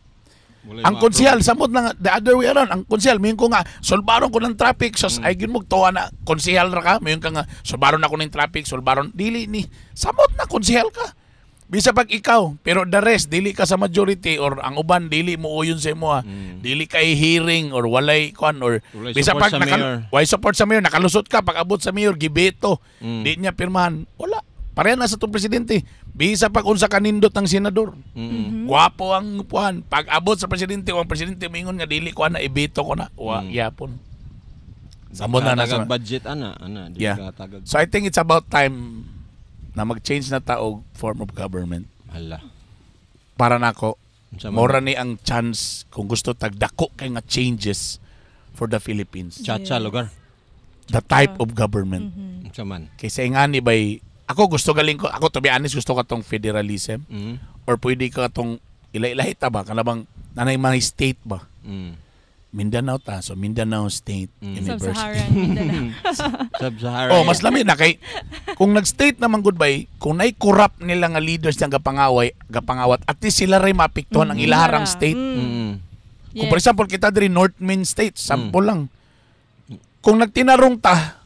S2: Walay
S1: Ang
S2: ma-approve.
S1: konsihal samot lang the other way around. Ang konsihal mayon ko nga solbaron ko ng traffic sa ay gyud mo tuwa na konsihal ra ka, mayon ka nga solbaron ako ng traffic, solbaron dili ni samot na konsihal ka. Bisa pag ikaw, pero the rest dili ka sa majority or ang uban dili mo uyon sa imo. Dili kay hearing or walay kuan or
S2: Walay
S1: bisa
S2: support
S1: pag
S2: sa mayor.
S1: Walay support sa mayor, nakalusot ka pag abot sa mayor gibeto. Di niya pirmahan. Wala. Pareha na sa itong presidente. Bisa pag unsa kanindot ang senador. Gwapo ang upuan. Pag abot sa presidente, o ang presidente mingon nga dili ko na ibeto ko na. Wa yapon. Samot na na
S2: Tagag
S1: sa
S2: budget ana, ana, di ka tagag.
S1: So I think it's about time na mag-change na ta og form of government.
S2: Hala.
S1: Para nako,
S2: Unsa man?
S1: mora ni ang chance kung gusto tagdako kay nga changes. for the Philippines.
S2: Chacha lugar.
S1: The type of government.
S2: Unsa man.
S1: Kaysa ingani bay ako gusto galing ko, ako, to be honest, gusto ka tong federalism or pwede ka tong ila-ilahi ta ba, kanabang nanay mga state ba. Mindanao ta, so Mindanao State University.
S3: Sub-Saharan Mindanao.
S2: Sub-Sahara.
S1: Oh, mas lami na kay kung nag-state naman gud bay, kung nay corrupt nila nga leaders nang gapangaway, gapangawat, at least sila ray maapektuhan ang ilaharang state. Kung for example kita diri North Main State, sample lang. Kung nagtinarong ta,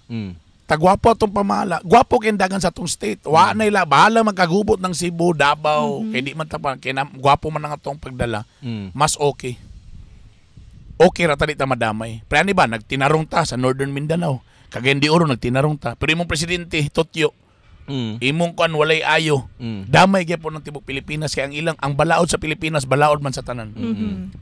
S1: tagwapo atong pamahala, gwapo kay dagan sa atong state. Wa na ila bahala magkagubot ng Cebu, Davao, kay di man ta pa kay na, gwapo man ang atong pagdala. Mas okay. Okay ra ta, di ta madamay. Pero ani ba nagtinarong ta sa Northern Mindanao? Cagayan de Oro nagtinarong ta. Pero imong presidente totyo, imong kuan walay ayo. Damay gyapon ng tibok Pilipinas kay ang ilang ang balaod sa Pilipinas balaod man sa tanan.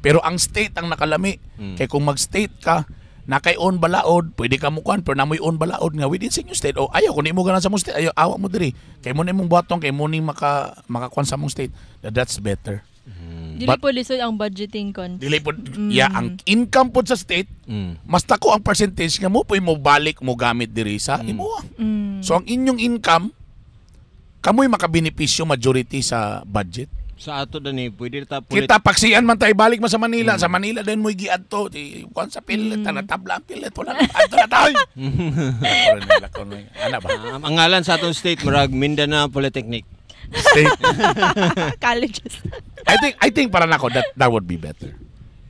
S1: Pero ang state ang nakalami. Kay kung mag-state ka, nakay own balaod, pwede ka mo kuan, pero namoy own balaod nga within sa inyong state. O ayaw kung di mo ganan sa mong state, ayaw awa mo diri. Kay mo na imong buhaton, kay mo ni makakuan sa mong state. That's better.
S3: Dili
S1: But-
S3: po lisod ang budgeting kon.
S1: Dili po, yeah, ang income po sa state, mas dako ang percentage nga mo po mo balik mo gamit diri sa imo. So ang inyong income, kamoy makabenepisyo majority sa budget.
S2: Sa ato dani pwede ta pulit.
S1: Kita paksian man tayo balik man sa Manila. Sa Manila din mo giadto. Di kuan sa pilit, mm. Tabla ang pilit, wala na adto na tayo. Ana ba?
S2: Ah, ang ngalan sa atong state murag Mindanao Polytechnic.
S1: State.
S3: Colleges.
S1: I think para nako that that would be better.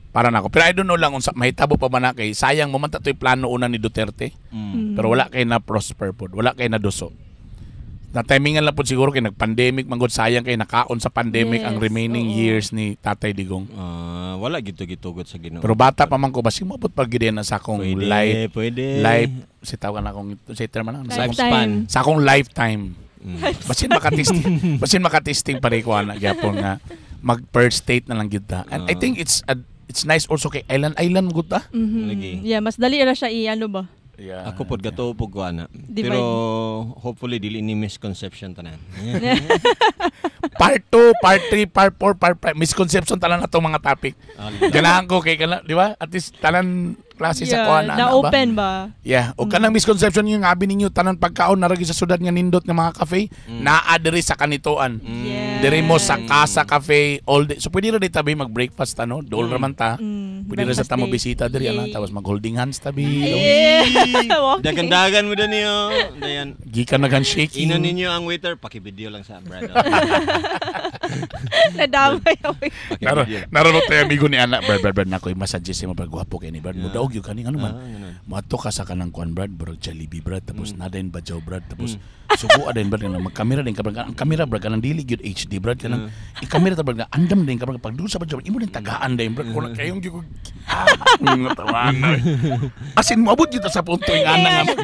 S1: Para nako. Pero I don't know lang unsa mahitabo pa ba na kay sayang mo man ta to'y plano una ni Duterte. Pero wala kay na prosper pod. Wala kay na duso. Na timingan lang pod siguro kay nag-pandemic man gud, sayang kay nakaon sa pandemic ang remaining years ni Tatay Digong.
S2: Ah, wala gito gitugot sa Ginoo.
S1: Pero bata pa man ko, basi moabot pag gid na sa akong
S2: Pwede,
S1: life
S2: pwede.
S1: Life si tawagan akong si term man sa akong,
S2: Lifespan.
S1: Sa akong lifetime. Basin makatesting pare ko ana gyapon nga mag per state na lang gyud ta. And I think it's nice also kay island island gud ta.
S2: Lagi.
S3: Yeah, mas dali ra siya i-ano ba?
S1: Yeah.
S2: Ako pod gato pug ko ana.
S3: Divide.
S2: Pero hopefully dili ni misconception tanan.
S1: Part 2, part 3, part 4, part 5. Misconception tanan atong mga topic. Ganahan ko kay kana, di ba? At least tanan klase sa kuan
S3: na
S1: ana ba?
S3: Open ba?
S1: Yeah, o kanang misconception yung abi ninyo tanan pagkaon naragi sa syudad nga nindot nga mga cafe, naa diri sa Canitoan. Diri mo sa Casa Cafe all day. So pwede ra di tabi mag-breakfast ano, dool ra man ta. Pwede ra sa
S3: Breakfast
S1: tamo
S3: date.
S1: bisita diri ana, tapos mag-holding hands tabi.
S3: Yeah. Walking.
S2: Dagan-dagan mo dani oh. Dayan.
S1: Gikan nag handshaking.
S2: Ino ninyo ang waiter, paki-video lang sa brother.
S3: Nadamay ako.
S1: Naro,
S2: Paki-video.
S1: naroon tayo amigo ni ana, Brad, Brad, Brad, nako, i-massage mo, Brad, gwapo kay ni Brad. Mo daog yun kaning ano man.
S2: Ah, ganun.
S1: Moadto ka sa kanang kuan, Brad, brad, Jollibee, Brad, tapos na din Bajaw, Brad, tapos sugo din, Brad, kanang magkamera din ka, Brad. Ang kamera, Brad, kanang dili gyud HD, Brad, kanang i-kamera ta, Brad, nga andam din ka, Brad, pag doon sa Bajaw, imo din tagaan din, Brad, kung kayong gyud nga tawanan. As in, moabot gyud ta sa punto yung ana nga,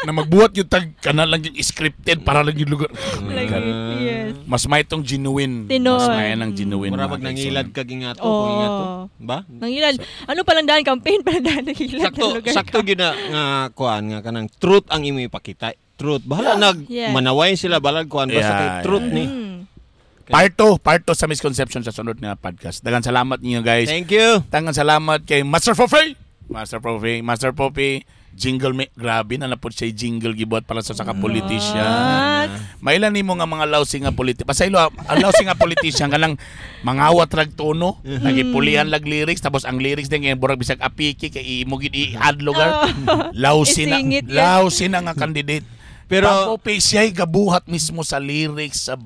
S1: na magbuhat gyud tag kana lang yung scripted para lang yung lugar. Oh my
S3: Lagi.
S1: God.
S3: Yes.
S1: Mas may itong genuine.
S3: Tinuod.
S1: Mas may ng genuine.
S2: Mura
S1: mga
S2: pag nangilad
S1: kaigsuonan.
S2: ka gingato,
S3: Oo.
S2: kung ingato. Ba?
S3: Nangilad. Ano palang daan? Campaign palang daan. Nangilad
S2: Sakto,
S3: ng lugar
S2: sakto
S3: ka.
S2: gyud na nga kuan nga kanang truth ang imo ipakita. Truth. Bahala nag manaway sila balag kuan basta kay truth ni.
S1: Part 2, part 2 sa misconception sa sunod nga podcast. Daghang salamat ninyo, guys.
S2: Thank you.
S1: Daghang salamat kay Master Poppy. Master Poppy, Master Poppy, jingle me, grabe na napod siya jingle gibuhat para sa saka politician.
S3: What?
S1: Mailan nimo nga mga lousy nga politi. Pasaylo ah, ang lousy nga politician kanang mangawat rag tono, nagipulihan lag lyrics tapos ang lyrics din kay burag bisag apiki kay imo gid i-add lugar. Lousy na,
S3: Isingit yan.
S1: lousy na nga candidate.
S2: Pero-
S1: Pero Poppy siya gabuhat mismo sa lyrics, sa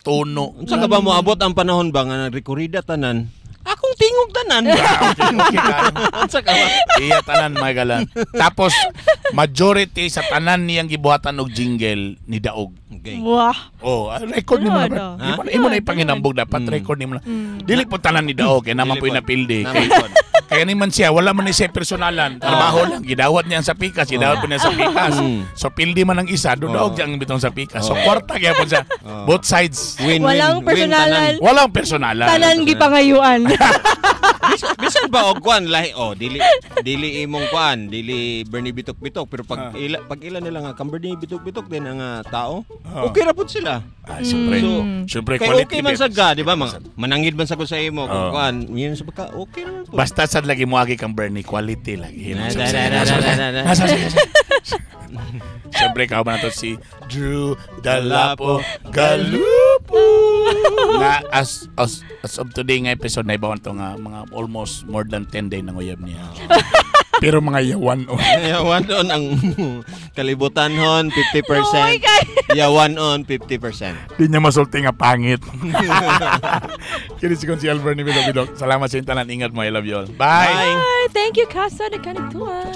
S1: tono.
S2: Unsa ka ba moabot ang panahon ba nga nagrekorida tanan? Akong tingog tanan.
S1: Ah, okay, kayo.
S2: Unsa ka ba?
S1: Iya tanan mga galan. Tapos majority sa tanan niyang gibuhatan og jingle ni daog.
S2: Okay.
S3: Wah.
S1: Oh, record nimo na.
S3: Ano?
S1: Brad. Imo na ipanginambog dapat record nimo na. Dili po tanan ni daog kay naman
S2: Dili
S1: po
S2: po.
S1: napildi.
S2: Naman
S1: Kay,
S2: po.
S1: kaya ni man siya wala man ni siya personalan. Trabaho lang gidawat niya sa pikas, gidawat po niya sa pikas. So pildi man ang isa, do daog siya ang bitong sa pikas. So kwarta gyapon siya. Both sides.
S2: Win,
S3: Walang
S2: win, win
S3: personalan.
S2: tanan.
S1: Walang personalan.
S3: Tanan gipangayuan.
S2: Bis- Bisan ba og kwan lahi, oh, dili dili imong kwan, dili Bernie Bitok-Bitok, pero pag ila nila nga kang Bernie Bitok-Bitok din ang tao, okay ra pud sila.
S1: Ah, siyempre.
S2: So,
S1: Siyempre,
S2: kay
S1: quality
S2: okay man
S1: babes.
S2: sa ga, di ba? Mga, manangid man sa ko sa imo kung kwan, yun sa baka okay ra man pud.
S1: Basta sad lagi mo agi kang Bernie, quality lagi.
S2: Na, na, na, na, na, na, na.
S1: Siyempre, kauban nato si Drew Dalapo Galupo. Nga as of today nga episode na ibawan to nga mga almost more than 10 day nang uyab niya. Pero mga yawan oh.
S2: Yawan on ang kalibutan hon 50%.
S3: Luoy kay.
S2: Yawan on 50%.
S1: Di niya masulti nga pangit. Kini si Consi Albert ni Bidok Bidok. Salamat sa inyong tanan. Ingat mo. I love you all. Bye.
S2: Bye.
S3: Bye. Thank you, Casa de Canituan.